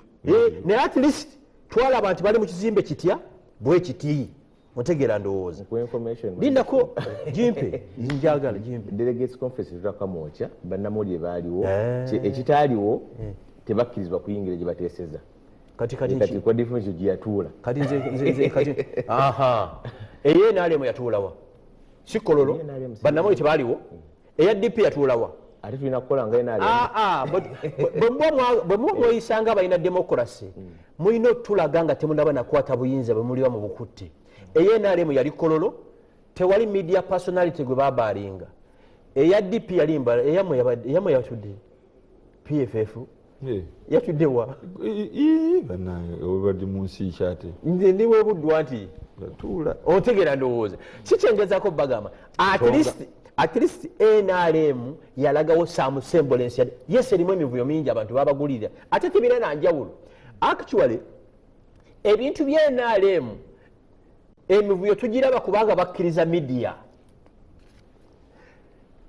Naye at least twalaba nti bali mu kizimbe kitya bwe kiti. Otegeera ndowooza? Ku information. Lindako, jimpe, njagala jimpe. Delegates conference tutakamwokya, bannamawulire baaliwo. Ekitaaliwo tebakkirizibwa kuyingira gye bateeseza. Kati kati Kati kwa difference gye yatuula. Kati nze kati aha, eye NRM yatuulawa? Si Kololo? Eye NRM si- Bannamawulire tebaaliwo. Eya DP yatuulawa? Ate tulina kukola nga NRM. Ah, ah, bwe muba mweyisanga abalina democracy, mulina otulaga nga temunaba nakwata buyinza bwe muliba mu bukutte. Eya NRM yali Kololo, tewali media personality gwe babaalinga. Eya DP yali mbala, eyamwe yatudde PFF yatudde wa? Bannange, obadde mu nsi kyate? Nze ndi webuddwa nti Yatuula. Otegeera ndowooza kikyengezako bagamba at least NRM yalagawo some semblance. Yes, erimu emivuyo mingi, abantu babagulira, ate tebirina nanjawulo. Actually ebintu bya NRM emivuyo tugiraba kubanga bakkiriza media.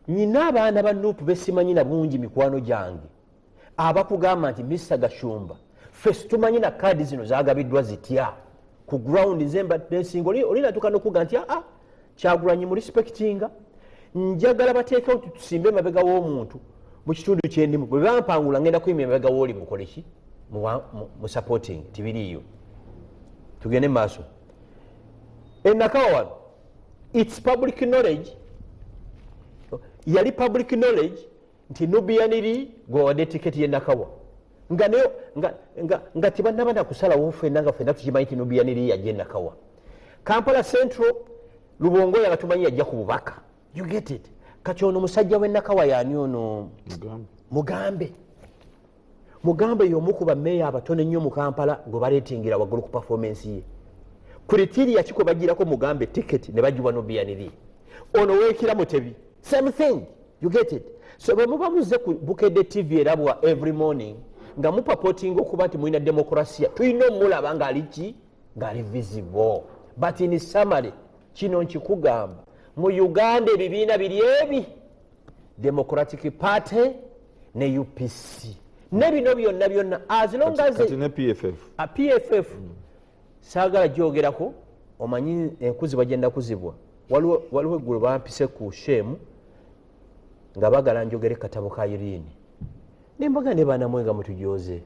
Nyina abaana ba NUP besimanyi na bungi, mikwano gyange, abakugamba nti Mr Gashumba, ffe situmanyi na kaadi zino zagabiddwa zitya ku ground. Nze mbadde nsinga oli natuuka nokuga nti aa Kyagulanyi mu respectinga, njagala bateekewo nti tusimbe emabega w'omuntu mu kitundu kyendimu. Bwe bampangula ngenda kuyima emabega w'oli mukoleki mu supporting tibiriiyo. Tugende maaso. Enakawa wano, its public knowledge, yali public knowledge nti Nubian Li gwewadde tiketi yenakawa nga nayo nga tebannaba nakusalawo. Ffenna nga ffenna tukimanyi nti Nubian Li yajja enakawa. Kampala Central, Lubongo yanga tumanyi yajja ku bubaka. You get it? Kati ono musajja w'enakawa yaani ono? Mugambe. Mugambe, Mugambe y'omu ku bameeya abatono ennyo mu Kampala gwe baleetingira waggulu ku performance ye. Criteria ki kwe bagirako Mugambe ticket ne bagiwa Nubian Li? Ono weekira Mutebi, same thing. You get it? So bwe muba muze ku Bukedde TV erabwa every morning nga mupurportinga okuba nti mulina demokrasiya, tulina omulaba ng'ali ki, ng'ali visible. But in summary, kino nkikugamba, mu Uganda ebibiina biri ebi, Democratic Party ne UPC ne bino byonna byonna, as long as Kati ne PFF. A PFF saagala gyogerako. Omanyi enkuzibwa gye ndakuzibwa, waliwo eggulo bampise ku shemu nga bagala njogere katabo ka Irene, nembaga ne banamwe nga mutujoze,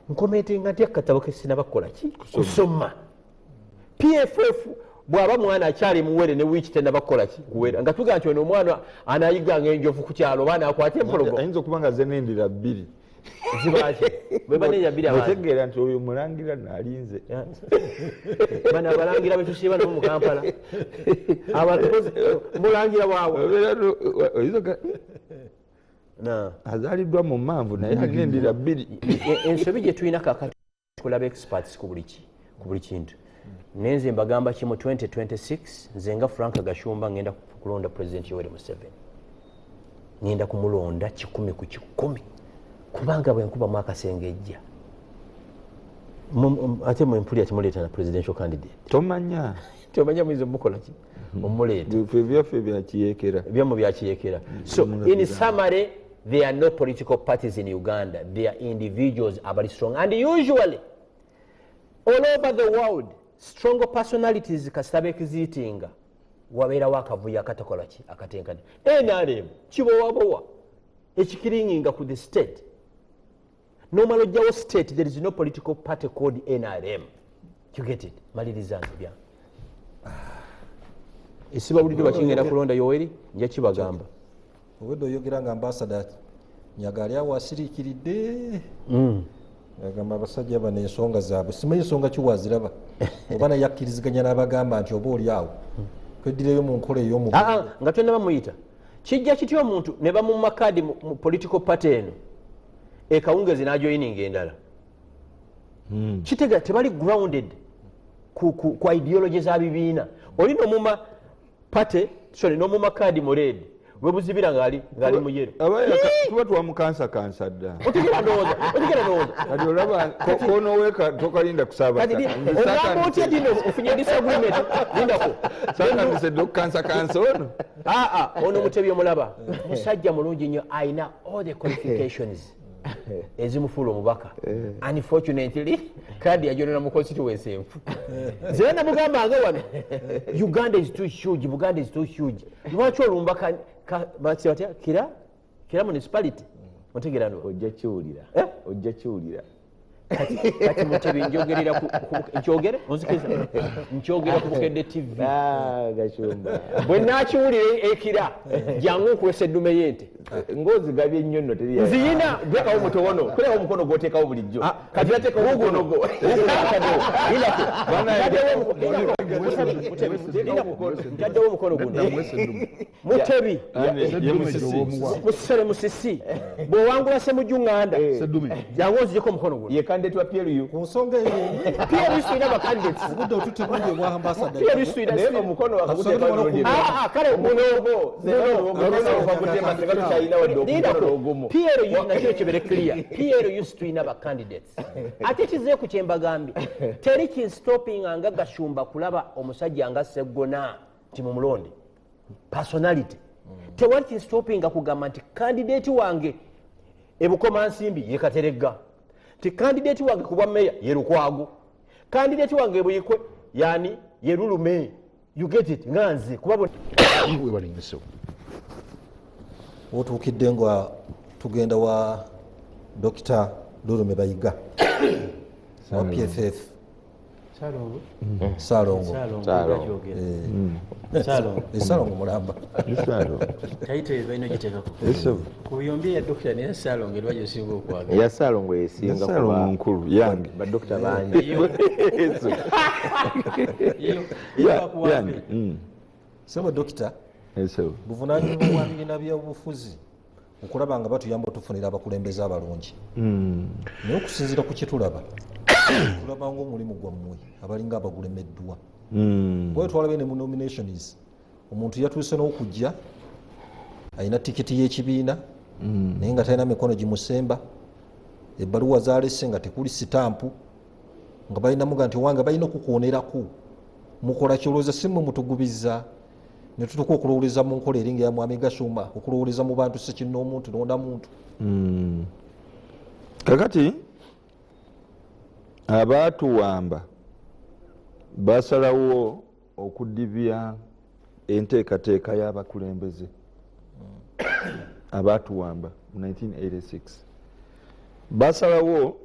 ncommentinga ntya katabo kesinaba kukola ki, kusoma. PFF bw'aba mwana akyali muwere ne wiiki tenaba kukola ki, kuwera, nga tugaa nti ono omwana anayiganga enjovu ku kyalo oba anakwata empologoma. Ayinza okuba nga zenendera bbiri. Zibaki bweba nendira bbiri abantu Otegeera nti oyo mulangira naalinze. Bano abalangira betusiiba nabo mu Kampala. Mulangira waawe. Oyinza azaaliddwa mu manvu naye alina endira bbiri. Ensobi gye tulina kakati, tulaba experts ku buli kintu. Naye nze mbagamba kimu, 2026 nze nga Frank Gashumba ngenda kulonda President Yoweri Museveni, ngenda kumulonda 100%, kubanga bwe nkubamu akasengejja Ate mwempulira timuleeta na presidential candidate. Tomanya. Tomanya mwizo mukola ki? Omuleeta. Byaffe bya kiyekera. Byamu bya kiyekera. So in summary, there are no political parties in Uganda. They are individuals abali strong. And usually, all over the world, stronger personalities kasita exitinga wabeerawo akavuyo akatakola ki akatenkana. NRM kibowabowa ekikiringinga ku the state. Nomala ojjawo state, there is no political party called NRM. You get it? Maliriza nze byange. Esibawulidde bakingenda kulonda Yoweri, nja kibagamba. Obwedde oyogera nga ambasada Nyaga ali awo asiriikiridde. Agamba abasajja bano ensonga zaabwe simanyi ensonga ki waziraba oba naye akkiriziganya n'abagamba nti oba oli awo tweddireyo mu nkola ey'omu nga tonna bamuyita. Kijja kitya omuntu ne bamumma kaadi mu political party eno ekawungezi n'ajoyininga endala? Kitega tebali grounded ku ideology za bibiina. Oli nomuma party, sorry, nomuma kaadi mu red webuzibira ngali muyero. Tuba twamukansa kansa dda. Otegera ndowooza. Kati olaba konoweeka tokalinda kusaba. Ogamba otya dino ofunye disagreement lindako. Sakandise dda okukansa kansa ono. Ono Mutebi omulaba. Musajja mulungi nnyo, alina all the qualifications ezimufuula omubaka. Unfortunately, kaadi yagyonona mu constituency enfu. Nze namugamba nga wano Uganda is too huge, Buganda is too huge. Lwaki olumba Kira municipality? Otegera no. Ojja kiwulira. Ojja kiwulira. Kati Mutebi njogerera nkyogere? Onzikiriza? Nkyogera ku Bukedde TV. Gashumba. Bwe naakiwulira ekira, jangu nkuwesa eddume y'ente. Ng'ozigabye nnyo nno teri. Nziyina, teekawo mutowono. Kulewo omukono gw'oteekawo bulijjo. Kati yateekawo omukono gwo. Ntaddewo omukono guno. Mutebi. Musere Musisi. Bw'owangula Ssemujju Nganda. Jangu onzijeko omukono guno. Ye candidate wa PLU. Ku nsonga eyo PLU sirina ba candidates. Obudde otutte bungi obwa ambassador. PLU sirina naye omukono akaguteeka bulungi. Kale guno ogwo. PLU nakyo kibere clear. PLU tulina ba candidates. Ate kizeeku kye mbagambye. Teri kinstopping nga Gashumba kulaba omusajja nga Sseggona nti mumulonde. Personality. Tewali kinstopping kugamba nti candidate wange e Bukomansimbi ye Kateregga. Ti candidate wange ku bwa meya ye Lukwago. Candidate wange Buyikwe yani ye Lulume. You get it? Nga nze kuba webalingisewo. Otuukidde nga tugenda wa Dr. Lulume Bayiga wa PFF. Salongo. Salongo mulamba. Taito balina giteekako. Ku byombi ya Dr. naye Salongo era gyosinga okwagala. Ya Salongo esinga kuba nkulu yange. Ba Dr. bangi. Yange. Sebo Dr. Buvunaanyizibwa bwa bibiina by'obufuzi okulaba nga batuyamba otufunira abakulembeze abalungi. Naye okusinziira ku kye tulaba, tulaba ng'omulimu gwammwe abalinga abagulemeddwa. Bwe twalabye ne mu nominations, omuntu yatuuse n'okujja alina tikiti y'ekibiina naye nga talina mikono gimusemba, ebbaluwa zaalese nga tekuli sitampu, nga balina muga nti owange balina okukwonerako. Mukola kirowooza si mmwe mutugubiza. Ne tutuuka okulowoleza mu nkola eringa ya Mwami Gashumba, okulowoleza mu bantu si kinnoomuntu londa muntu. Kakati abaatuwamba basalawo okudibya enteekateeka y'abakulembeze. Abaatuwamba mu 1986 basalawo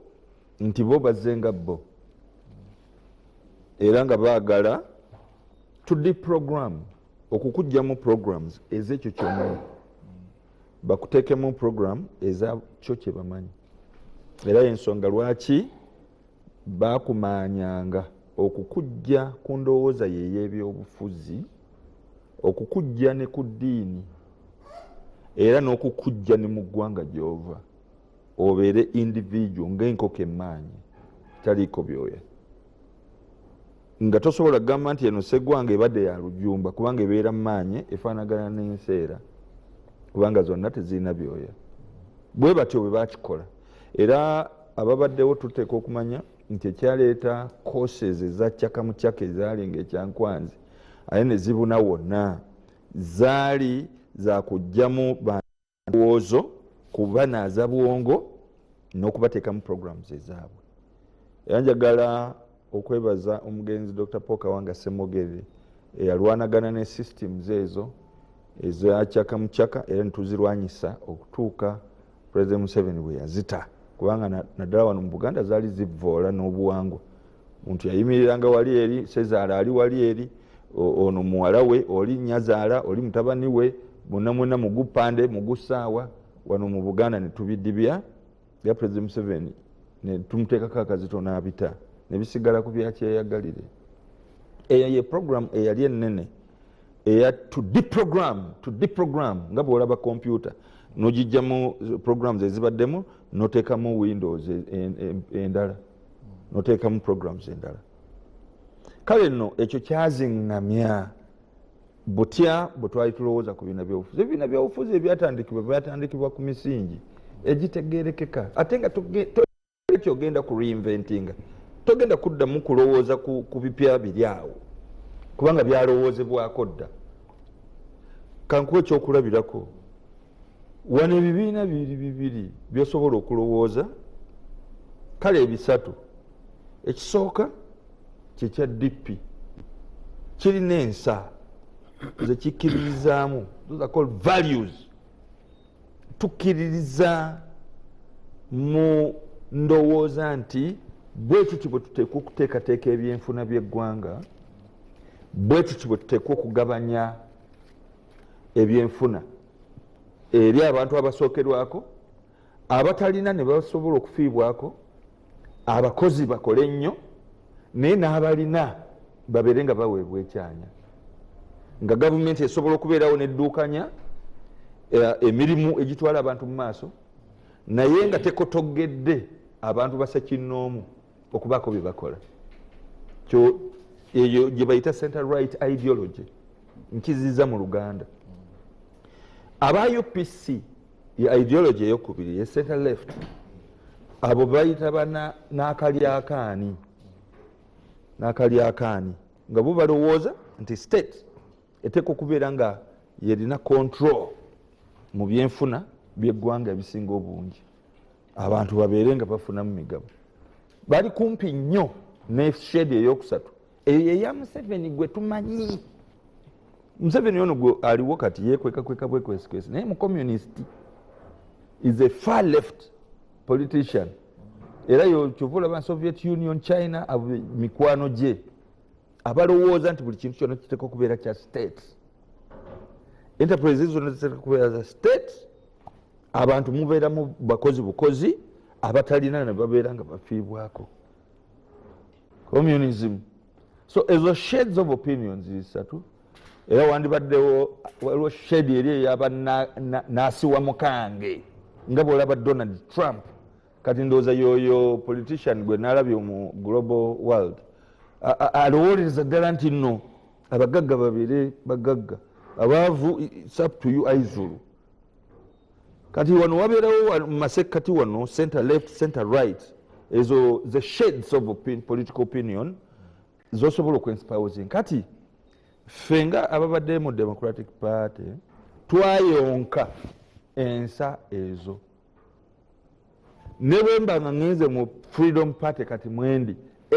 nti bo bazzenga bo era nga baagala to deprogram, okukugyamu programs ez'ekyo ky'omanyi, bakuteekemu program ezakyo kye bamanyi. Era y'ensonga lwaki bakumanyanga okukujja ku ndowooza ye ey'ebyobufuzi, okukujja ne ku ddiini, era n'okukujja ne mu ggwanga gy'ova, obeere individual ng'enkoko emaanyi taliiko byoya. Nga tosobola kugamba nti eno sseggwanga ebadde ya lujumba kubanga ebeera mu maanyi efaanagana n'enseera kubanga zonna tezirina byoya. Bwe batyo bwe bakikola. Era ababaddewo tuteekwa okumanya nti ekyaleeta courses eza kyaka mu kyaka ezaali nga ekyankwanzi aye ne zibuna wonna zaali zakugjamu bandowoozo kubanaaza bwongo n'okubateekamu programs ezaabwe. Era njagala okwebaza omugenzi Dr. Paul Kawanga Ssemogerere eyalwanagana ne systems ezo eza kyaka mu kyaka, era netuzirwanyisa okutuuka President Museveni bwe yazita, kubanga naddala wano mu Buganda zaali zivvoola n'obuwangwa. Muntu yayimiriranga wali eri sezaala ali wali eri ono muwala we, oli nyazaala, oli mutabani we, bonna mwena mugupande mugusaawa. Wano mu Buganda ne tubidibya ya President Museveni ne tumuteekako akazito n'abita ne bisigala ku byakyeyagalire. Eyo ye program eyali ennene eya to deprogram, nga bw'olaba kompyuta n'ogijjamu programs ezibaddemu n'oteekamu Windows endala, n'oteekamu programs endala. Kale nno ekyo kyaziŋŋamya butya bwe twali tulowooza ku bibiina by'obufuzi. Ebibiina by'obufuzi ebyatandikibwa byatandikibwa ku misingi egitegeerekeka, ate nga kyogenda ku reinventinga, togenda kuddamu kulowooza ku bipya biri awo, kubanga byalowoozebwako dda. Kankuwa ekyokulabirako, wano ebibiina biri bibiri byosobola okulowooza, kale ebisatu. Ekisooka kyekya DP, kirina ensa zekikkiririzaamu, those are called values. Tukkiririza mu ndowooza nti bwe tuti bwe tuteekwa okuteekateeka ebyenfuna by'eggwanga, bwe tuti bwe tuteekwa okugabanya ebyenfuna eri abantu abasookerwako, abatalina ne basobola okufiibwako, abakozi bakole nnyo, naye n'abalina babeere nga baweebwa ekyanya, nga gavumenti esobola okubeerawo nedduukanya emirimu egitwala abantu mu maaso, naye nga tekotogedde abantu basekinnoomu okubaako bye bakola. Eyo gye bayita center right ideology, nkiziza mu Luganda. Aba UPC ye ideology eyokubiri, ye center left, abo bayita n'akalyakaani, nga bo balowooza nti state eteekwa okubeera nga yerina control mu byenfuna by'eggwanga ebisinga obungi, abantu babeere nga bafunamu migabo. Bali kumpi nnyo ne shade eyokusatu, eyo eya Museveni gwe tumanyi. Museveni ono gwe aliwo kati yeekwekakweka bwekwesikwesi, naye mu communist is a far left politician. Era kyova olaba Soviet Union, China, abo mikwano gye abalowooza nti buli kintu kyonna kiteekwa okubeera kya state, enterprises zonna ziteekwa kubeera za state, abantu mubeeramu bakozi bukozi, abatalina ne babeera nga bafiibwako. Communism. So ezo shades of opinions zisatu. Era wandibaddewo waliwo shade eri eyaba nasiwa mukange, nga bw'olaba Donald Trump. Kati ndowooza yoyo politician gwe nalabye mu global world alowooleza ddala nti nno abagagga babeere bagagga, abaavu it's up to you aizulu. Kati wano wabeerawo mu masekkati wano center left, center right, ezo the shades of political opinion zosobola okwensipawozinga. Kati ffe nga ababadde mu Democratic Party twayonka ensa ezo. Ne bwe mba nga ngenze mu Freedom Party kati mwendi,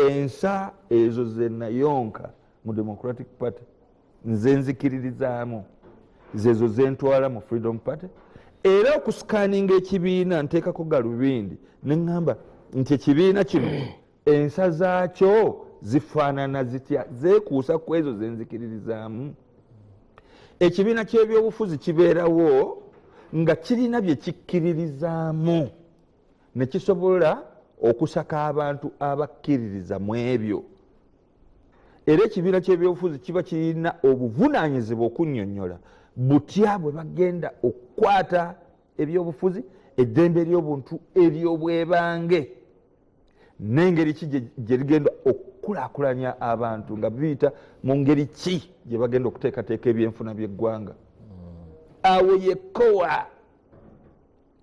ensa ezo ze nayonka mu Democratic Party nze nzikiririzaamu, zezo zentwala mu Freedom Party. Era okusikaninga ekibiina nteekako galubindi ne ŋŋamba nti ekibiina kino ensa zaakyo zifaanana zitya, zeekuusa ku ezo zenzikiririzaamu. Ekibiina ky'ebyobufuzi kibeerawo nga kirina bye kikkiririzaamu ne kisobola okusaka abantu abakkiririza mu ebyo. Era ekibiina ky'ebyobufuzi kiba kirina obuvunaanyizibwa okunnyonnyola butya bwe bagenda okukwata ebyobufuzi, eddembe ery'obuntu ery'obwebange, n'engeri ki gye ligenda okukulaakulanya abantu nga biyita mu ngeri ki gye bagenda okuteekateeka ebyenfuna by'eggwanga. Awo yekowa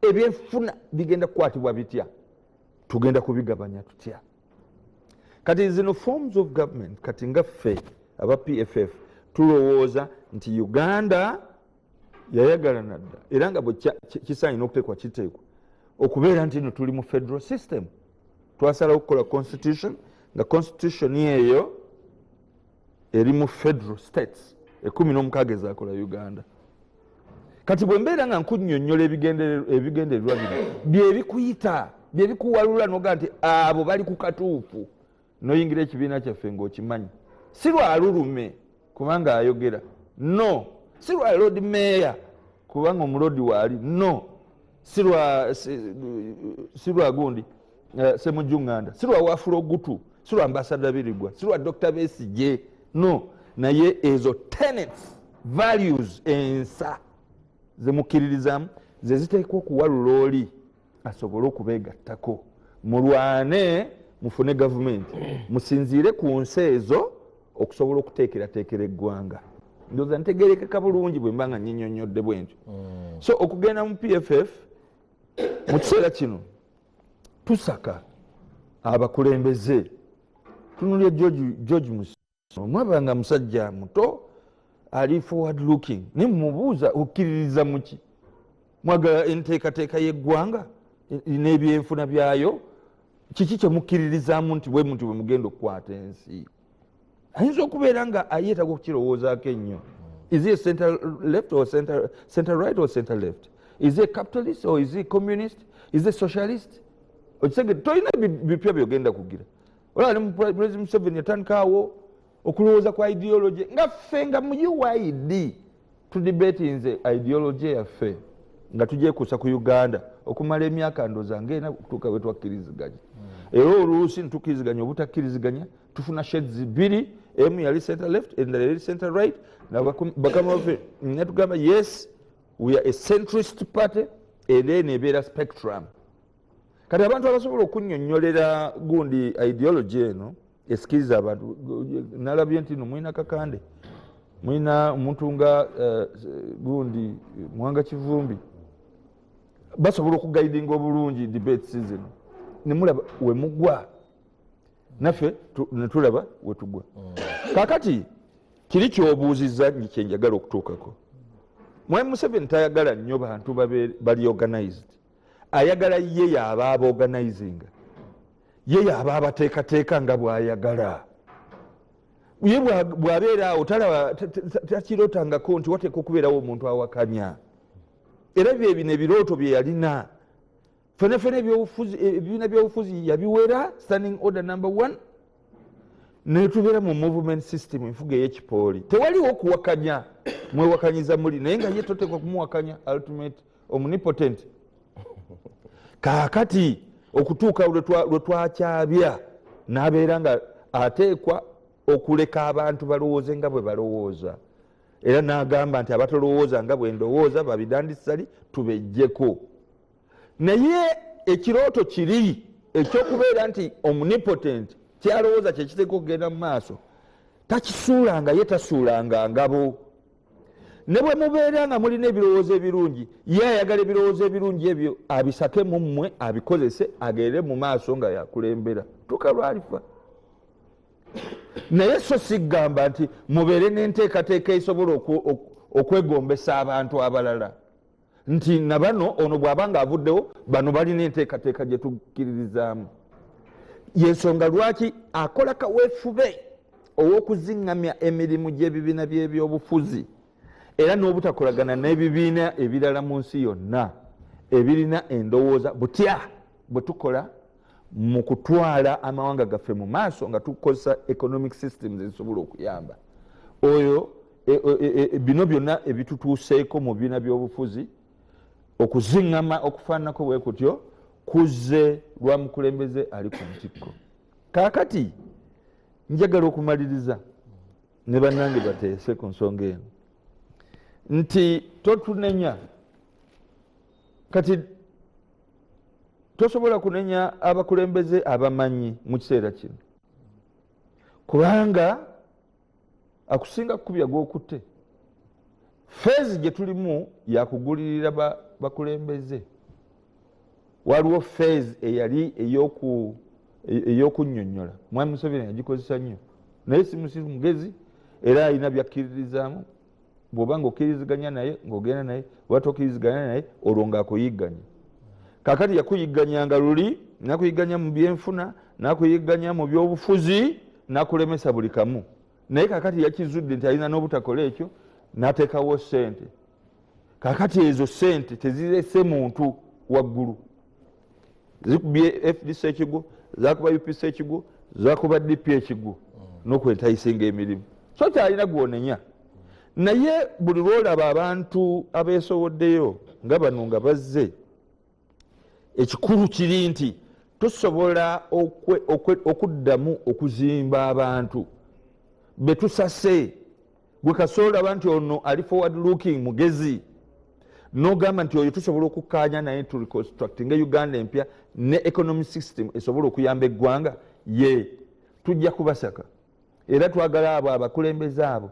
ebyenfuna bigenda kukwatibwa bitya, tugenda kubigabanya tutya. Kati zino forms of government, kati nga ffe aba PFF tulowooza nti Uganda yayagala nadda, era nga bwe kisaanye n'okuteekwa kiteekwa okubeera nti no tuli mu federal system. Twasalawo okukola constitution, nga constitution eyo eri mu federal states 16 ezakola Uganda. Kati bwe mbeera nga nkunnyonnyola ebigendererwa bino byebikuyita, byebikuwalula noga nti abo bali ku katuufu, noyingira ekibiina kyaffe ng'okimanyi. Si lwa lulume kubanga ayogera, no. Si lwa Lord Mayor kubanga omulodi waali, no. Si lwa gundi Ssemujju Nganda, si lwa Wafula Ogutu, si lwa Ambassador Birigwa, si lwa Dr. Besigye, no. Naye ezo tenets, values, ensa zemukkiririzaamu ze ziteekwa okuwalula oli asobole okubeegattako, mulwane mufune gavumenti, musinziire ku nsi ezo okusobola okuteekerateekera eggwanga. Ndowooza ntegerekeka bulungi bwe mba nga nnyinyonnyodde bwe ntyo. So okugenda mu PFF mu kiseera kino tusaka abakulembeze. Tunulya George Musisi, omwaba nga musajja muto ali forward looking, naye mumubuuza okkiririza muki? Mwagala enteekateeka y'eggwanga n'ebyenfuna byayo? Kiki kyemukkiririzaamu nti bwe muntu bwe mugenda okukwata ensi? Ayinza okubeera nga ayeetaaga okukirowoozaako ennyo. Is he a center left or center right or center left? Is he a capitalist or is he a communist? Is he a socialist? Okisege tolina bipya byogenda kugira. Olaba ne President Museveni yatandikaawo okulowooza kwa ideology, nga ffe nga mu UYD tudebatinze ideology yaffe nga tugyekuusa ku Uganda okumala emyaka ndowooza ng'ena okutuuka bwe twakkiriziganya. Era oluusi ntukkiriziganya obutakkiriziganya, tufuna shades bbiri, emu yali center left, endala yali center right. Bakama baffe netugamba yes, we are a centrist party, era eno ebeera spectrum. Kati abantu abasobola okunnyonnyolera gundi ideology eno esikiriza abantu, nalabye nti no mulina Kakande, mulina omuntu nga gundi Mwanga Kivumbi, basobola okuguidinga obulungi debates zino, nemulaba wemugwa, naffe netulaba wetugwa. Kakati kiri kyobuuzizza kyenjagala okutuukako. Mwami Museveni tayagala nnyo bantu bali organized, ayagala ye yaaba abaorganizinga, ye yaaba abateekateeka nga bw'ayagala. Ye bw'abeera awo talaba, takirootangako nti wateekwa okubeerawo omuntu awakanya. Era bye bino ebirooto bye yalina fena fena, ebibiina byobufuzi yabiwera standing order number 1, netubeera mu movement system, enfuga ey'ekipooli, tewaliwo okuwakanya, mwewakanyiza muli, naye nga ye toteekwa kumuwakanya, ultimate omnipotent. Kaakati okutuuka lwe twakyabya n'abeera nga ateekwa okuleka abantu balowooze nga bwe balowooza, era n'agamba nti abatolowooza nga bwe ndowooza babidandisali tubejjeko. Naye ekirooto kiri ekyokubeera nti omnipotent kyalowooza kyekiteekwa okugenda mu maaso, takisuulanga, ye tasuulanga ngabo. Ne bwe mubeera nga mulina ebirowoozo ebirungi, ye ayagala ebirowoozo ebirungi ebyo abisake mu mmwe, abikozese agende mu maaso nga yakulembera tuuka lwalifa. Naye so sigamba nti mubeere n'enteekateeka esobola okwegombesa abantu abalala, nti nabano ono bw'aba nga avuddewo bano balina enteekateeka gye tukkiririzaamu. Yensonga lwaki akola kaweefube ow'okuziŋŋamya emirimu gy'ebibiina by'ebyobufuzi, era n'obutakolagana n'ebibiina ebirala mu nsi yonna ebirina endowooza butya bwe tukola mu kutwala amawanga gaffe mu maaso nga tukozesa economic systems ezisobola okuyamba. Oyo bino byonna ebitutuuseeko mu bibiina by'obufuzi, okuziŋŋama okufaananako bwe kutyo kuzze lwa mukulembeze ali ku ntikko. Kaakati njagala okumaliriza ne bannange bateese ku nsonga eno nti totunenya. Kati tosobola kunenya abakulembeze abamanyi mu kiseera kino, kubanga akusinga kukubya gw'okutte. Feezi gye tulimu yakugulirira bakulembeze. Waliwo feezi eyali Ey'okunnyonnyola Mwami Museveni yagikozesa nnyo, naye si musiru, mugezi, era alina byakkiririzaamu. Bw'oba ng'okkiriziganya naye ng'ogenda naye, oba tokkiriziganya naye olwo ng'akuyigganya. Kakati yakuyigganyanga luli, nakuyigganya mu byenfuna, nakuyigganya mu byobufuzi, nakulemesa buli kamu. Naye kakati yakizudde nti alina n'obutakola ekyo, n'ateekawo ssente. Kakati ezo ssente tezirese muntu waggulu, zikubye FDC ekigwo, zakuba UPC ekigwo, zakuba DP ekigwo, n'okwentayisinga emirimu. So kyalina gwonenya. Naye buli lwolaba abantu abeesowoddeyo nga bano nga bazze, ekikulu kiri nti tusobola okuddamu okuzimba abantu betusase. Gwe kasoolaba nti ono ali forward looking, mugezi, nogamba nti oyo tusobola okukkaanya naye to reconstructinga Uganda empya ne economic system esobola okuyamba eggwanga, ye tujja kubasaka. Era twagala abo abakulembeze abo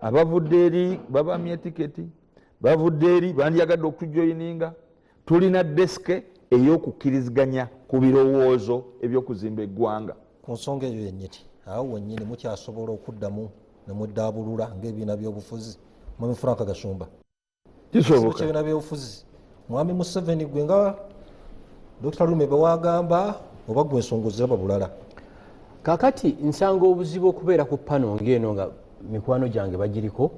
abavudde eri babamye tiketi, bavudde eri bandyagadde okutujoyininga. Tulina desk ey'okukkiriziganya ku birowoozo ebyokuzimba eggwanga. Ku nsonga eyo yennyini, awo wennyini mukyasobola okuddamu ne muddaabulula ng'ebibiina byobufuzi? Mwami Frank Gashumba. Kisoboka. Ebibiina byobufuzi, Mwami Museveni, gwe nga Dr Lume bewagamba, oba gwe ensonga oziraba bulala? Kakati nsanga obuzibu okubeera ku pano ng'eno nga mikwano gyange bagiriko,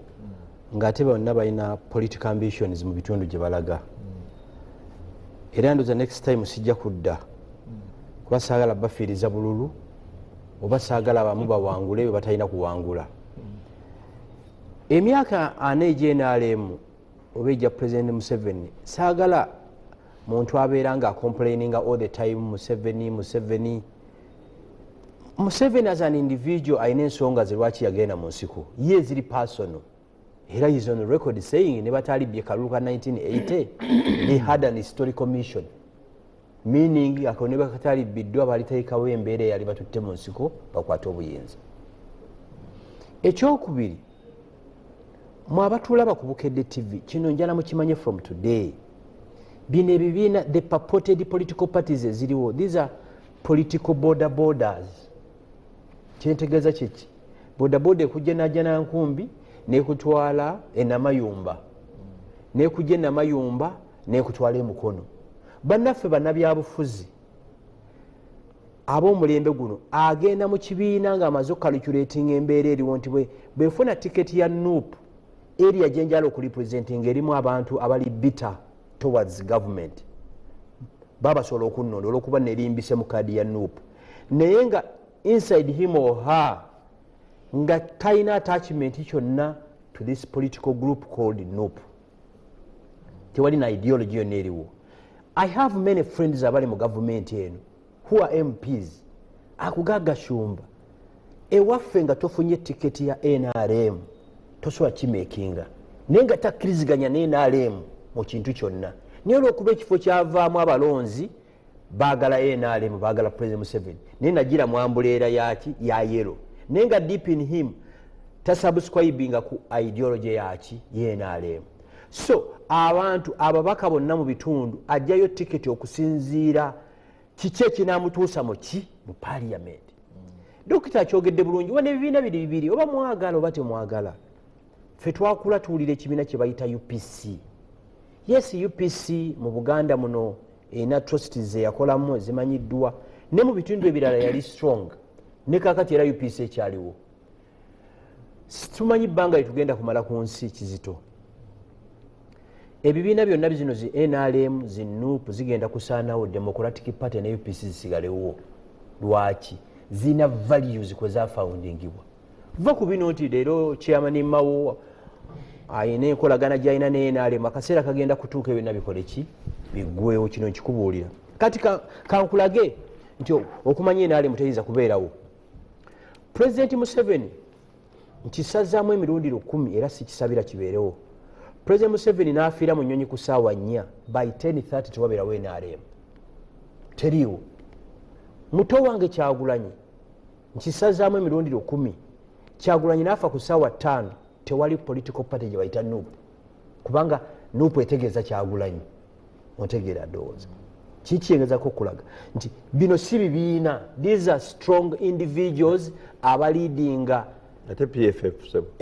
ng'ate bonna balina political ambitions mu bitundu gye balaga. Era ndoza next time sijja kudda, kuba saagala bafiiriza bululu, oba saagala abamu bawangule bwe batalina kuwangula. Emyaka 40 egy'NRM oba ejja President Museveni, saagala muntu abeera nga complaininga all the time Museveni, Museveni, Museveni. As an individual alina ensonga ze lwaki yagenda mu nsiko ye, ziri personal. Era is on record saying ne batalibbye kalulu ka 1980, he had an historical mission, meaning ako ne bakatalibbiddwa baliteekawo embeera eyali batutte mu nsiko bakwate obuyinza. Ekyokubiri, mwe abatulaba ku Bukedde TV, kino njala mukimanye from today: bino ebibiina, the purported political parties eziriwo, these are political boda bodas. Kyentegeeza kyeki? Bodaboda ekujja najja nankumbi nekutwala enamayumba, nekujja enamayumba nekutwala emukono. Bannaffe bannabyabufuzi ab'omulembe guno agenda mu kibiina ng'amaze okucalculatinga embeera eriwo nti bwefuna tiketi ya NUP, area gyenjala okurepresentinga erimu abantu abali bitter towards government, babasobola okunnonda olwokuba nerimbise mu kaadi ya NUP. Naye nga inside him or her nga talina attachment kyonna to this political group called NUP, tewali na ideology yonna eriwo. I have many friends abali mu gavumenti eno who are MPs. Akugagashumba ewaffe nga tofunye tiketi ya NRM tosobola kimakinga, naye nga takkiriziganya ne NRM mu kintu kyonna, naye olwokuba ekifo kyavaamu abalonzi baagala NRM, baagala President Museveni, naye nagira mwambuleera yaki ya yellow, naye nga deep in him tasubscribinga ku ideology yaki ye NRM. So abantu ababaka bonna mu bitundu ajjayo tiketi okusinziira kiki ekinamutuusa muki mu parliament. Dokita akyogedde bulungi, wana ebibiina biri bibiri, oba mwagala oba temwagala. Ffe twakula tuwulira ekibiina kye bayita UPC. Yes, UPC mu Buganda muno erina atrocities eyakolamu ezimanyiddwa, ne mu bitundu ebirala yali strong, ne kakati era UPC ekyaliwo. Tumanyi bbanga lyetugenda kumala ku nsi kizito. Ebibiina byonna bizino zi NRM, zi NUP zigenda kusaanawo, Democratic Party ne UPC zisigalewo. Lwaki? Zirina values kwe zafoundingibwa. Va ku bino nti leero chairman Mawo ayina enkolagana gyalina ne NRM, akaseera kagenda kutuuka byonna bikole ki? Biggwewo. Kino nkikubuulira kati kankulage nti okumanya NRM teyinza kubeerawo. President Museveni, nkisazaamu emirundi 1000 era sikisabira kibeerewo, President Museveni n'afiira mu nnyonyi ku ssaawa 4, by 10:30 tewabeerawo NRM, teriiwo. Muto wange Kyagulanyi, nkisazaamu emirundi 1000, Kyagulanyi n'afa ku ssaawa 5, tewali political party gye bayita NUP, kubanga NUP etegeeza Kyagulanyi. Ontegeera? Ndowooza Kikiyengezako okulaga nti bino si bibiina, these are strong individuals abaleadinga. Ate PFF, sebo?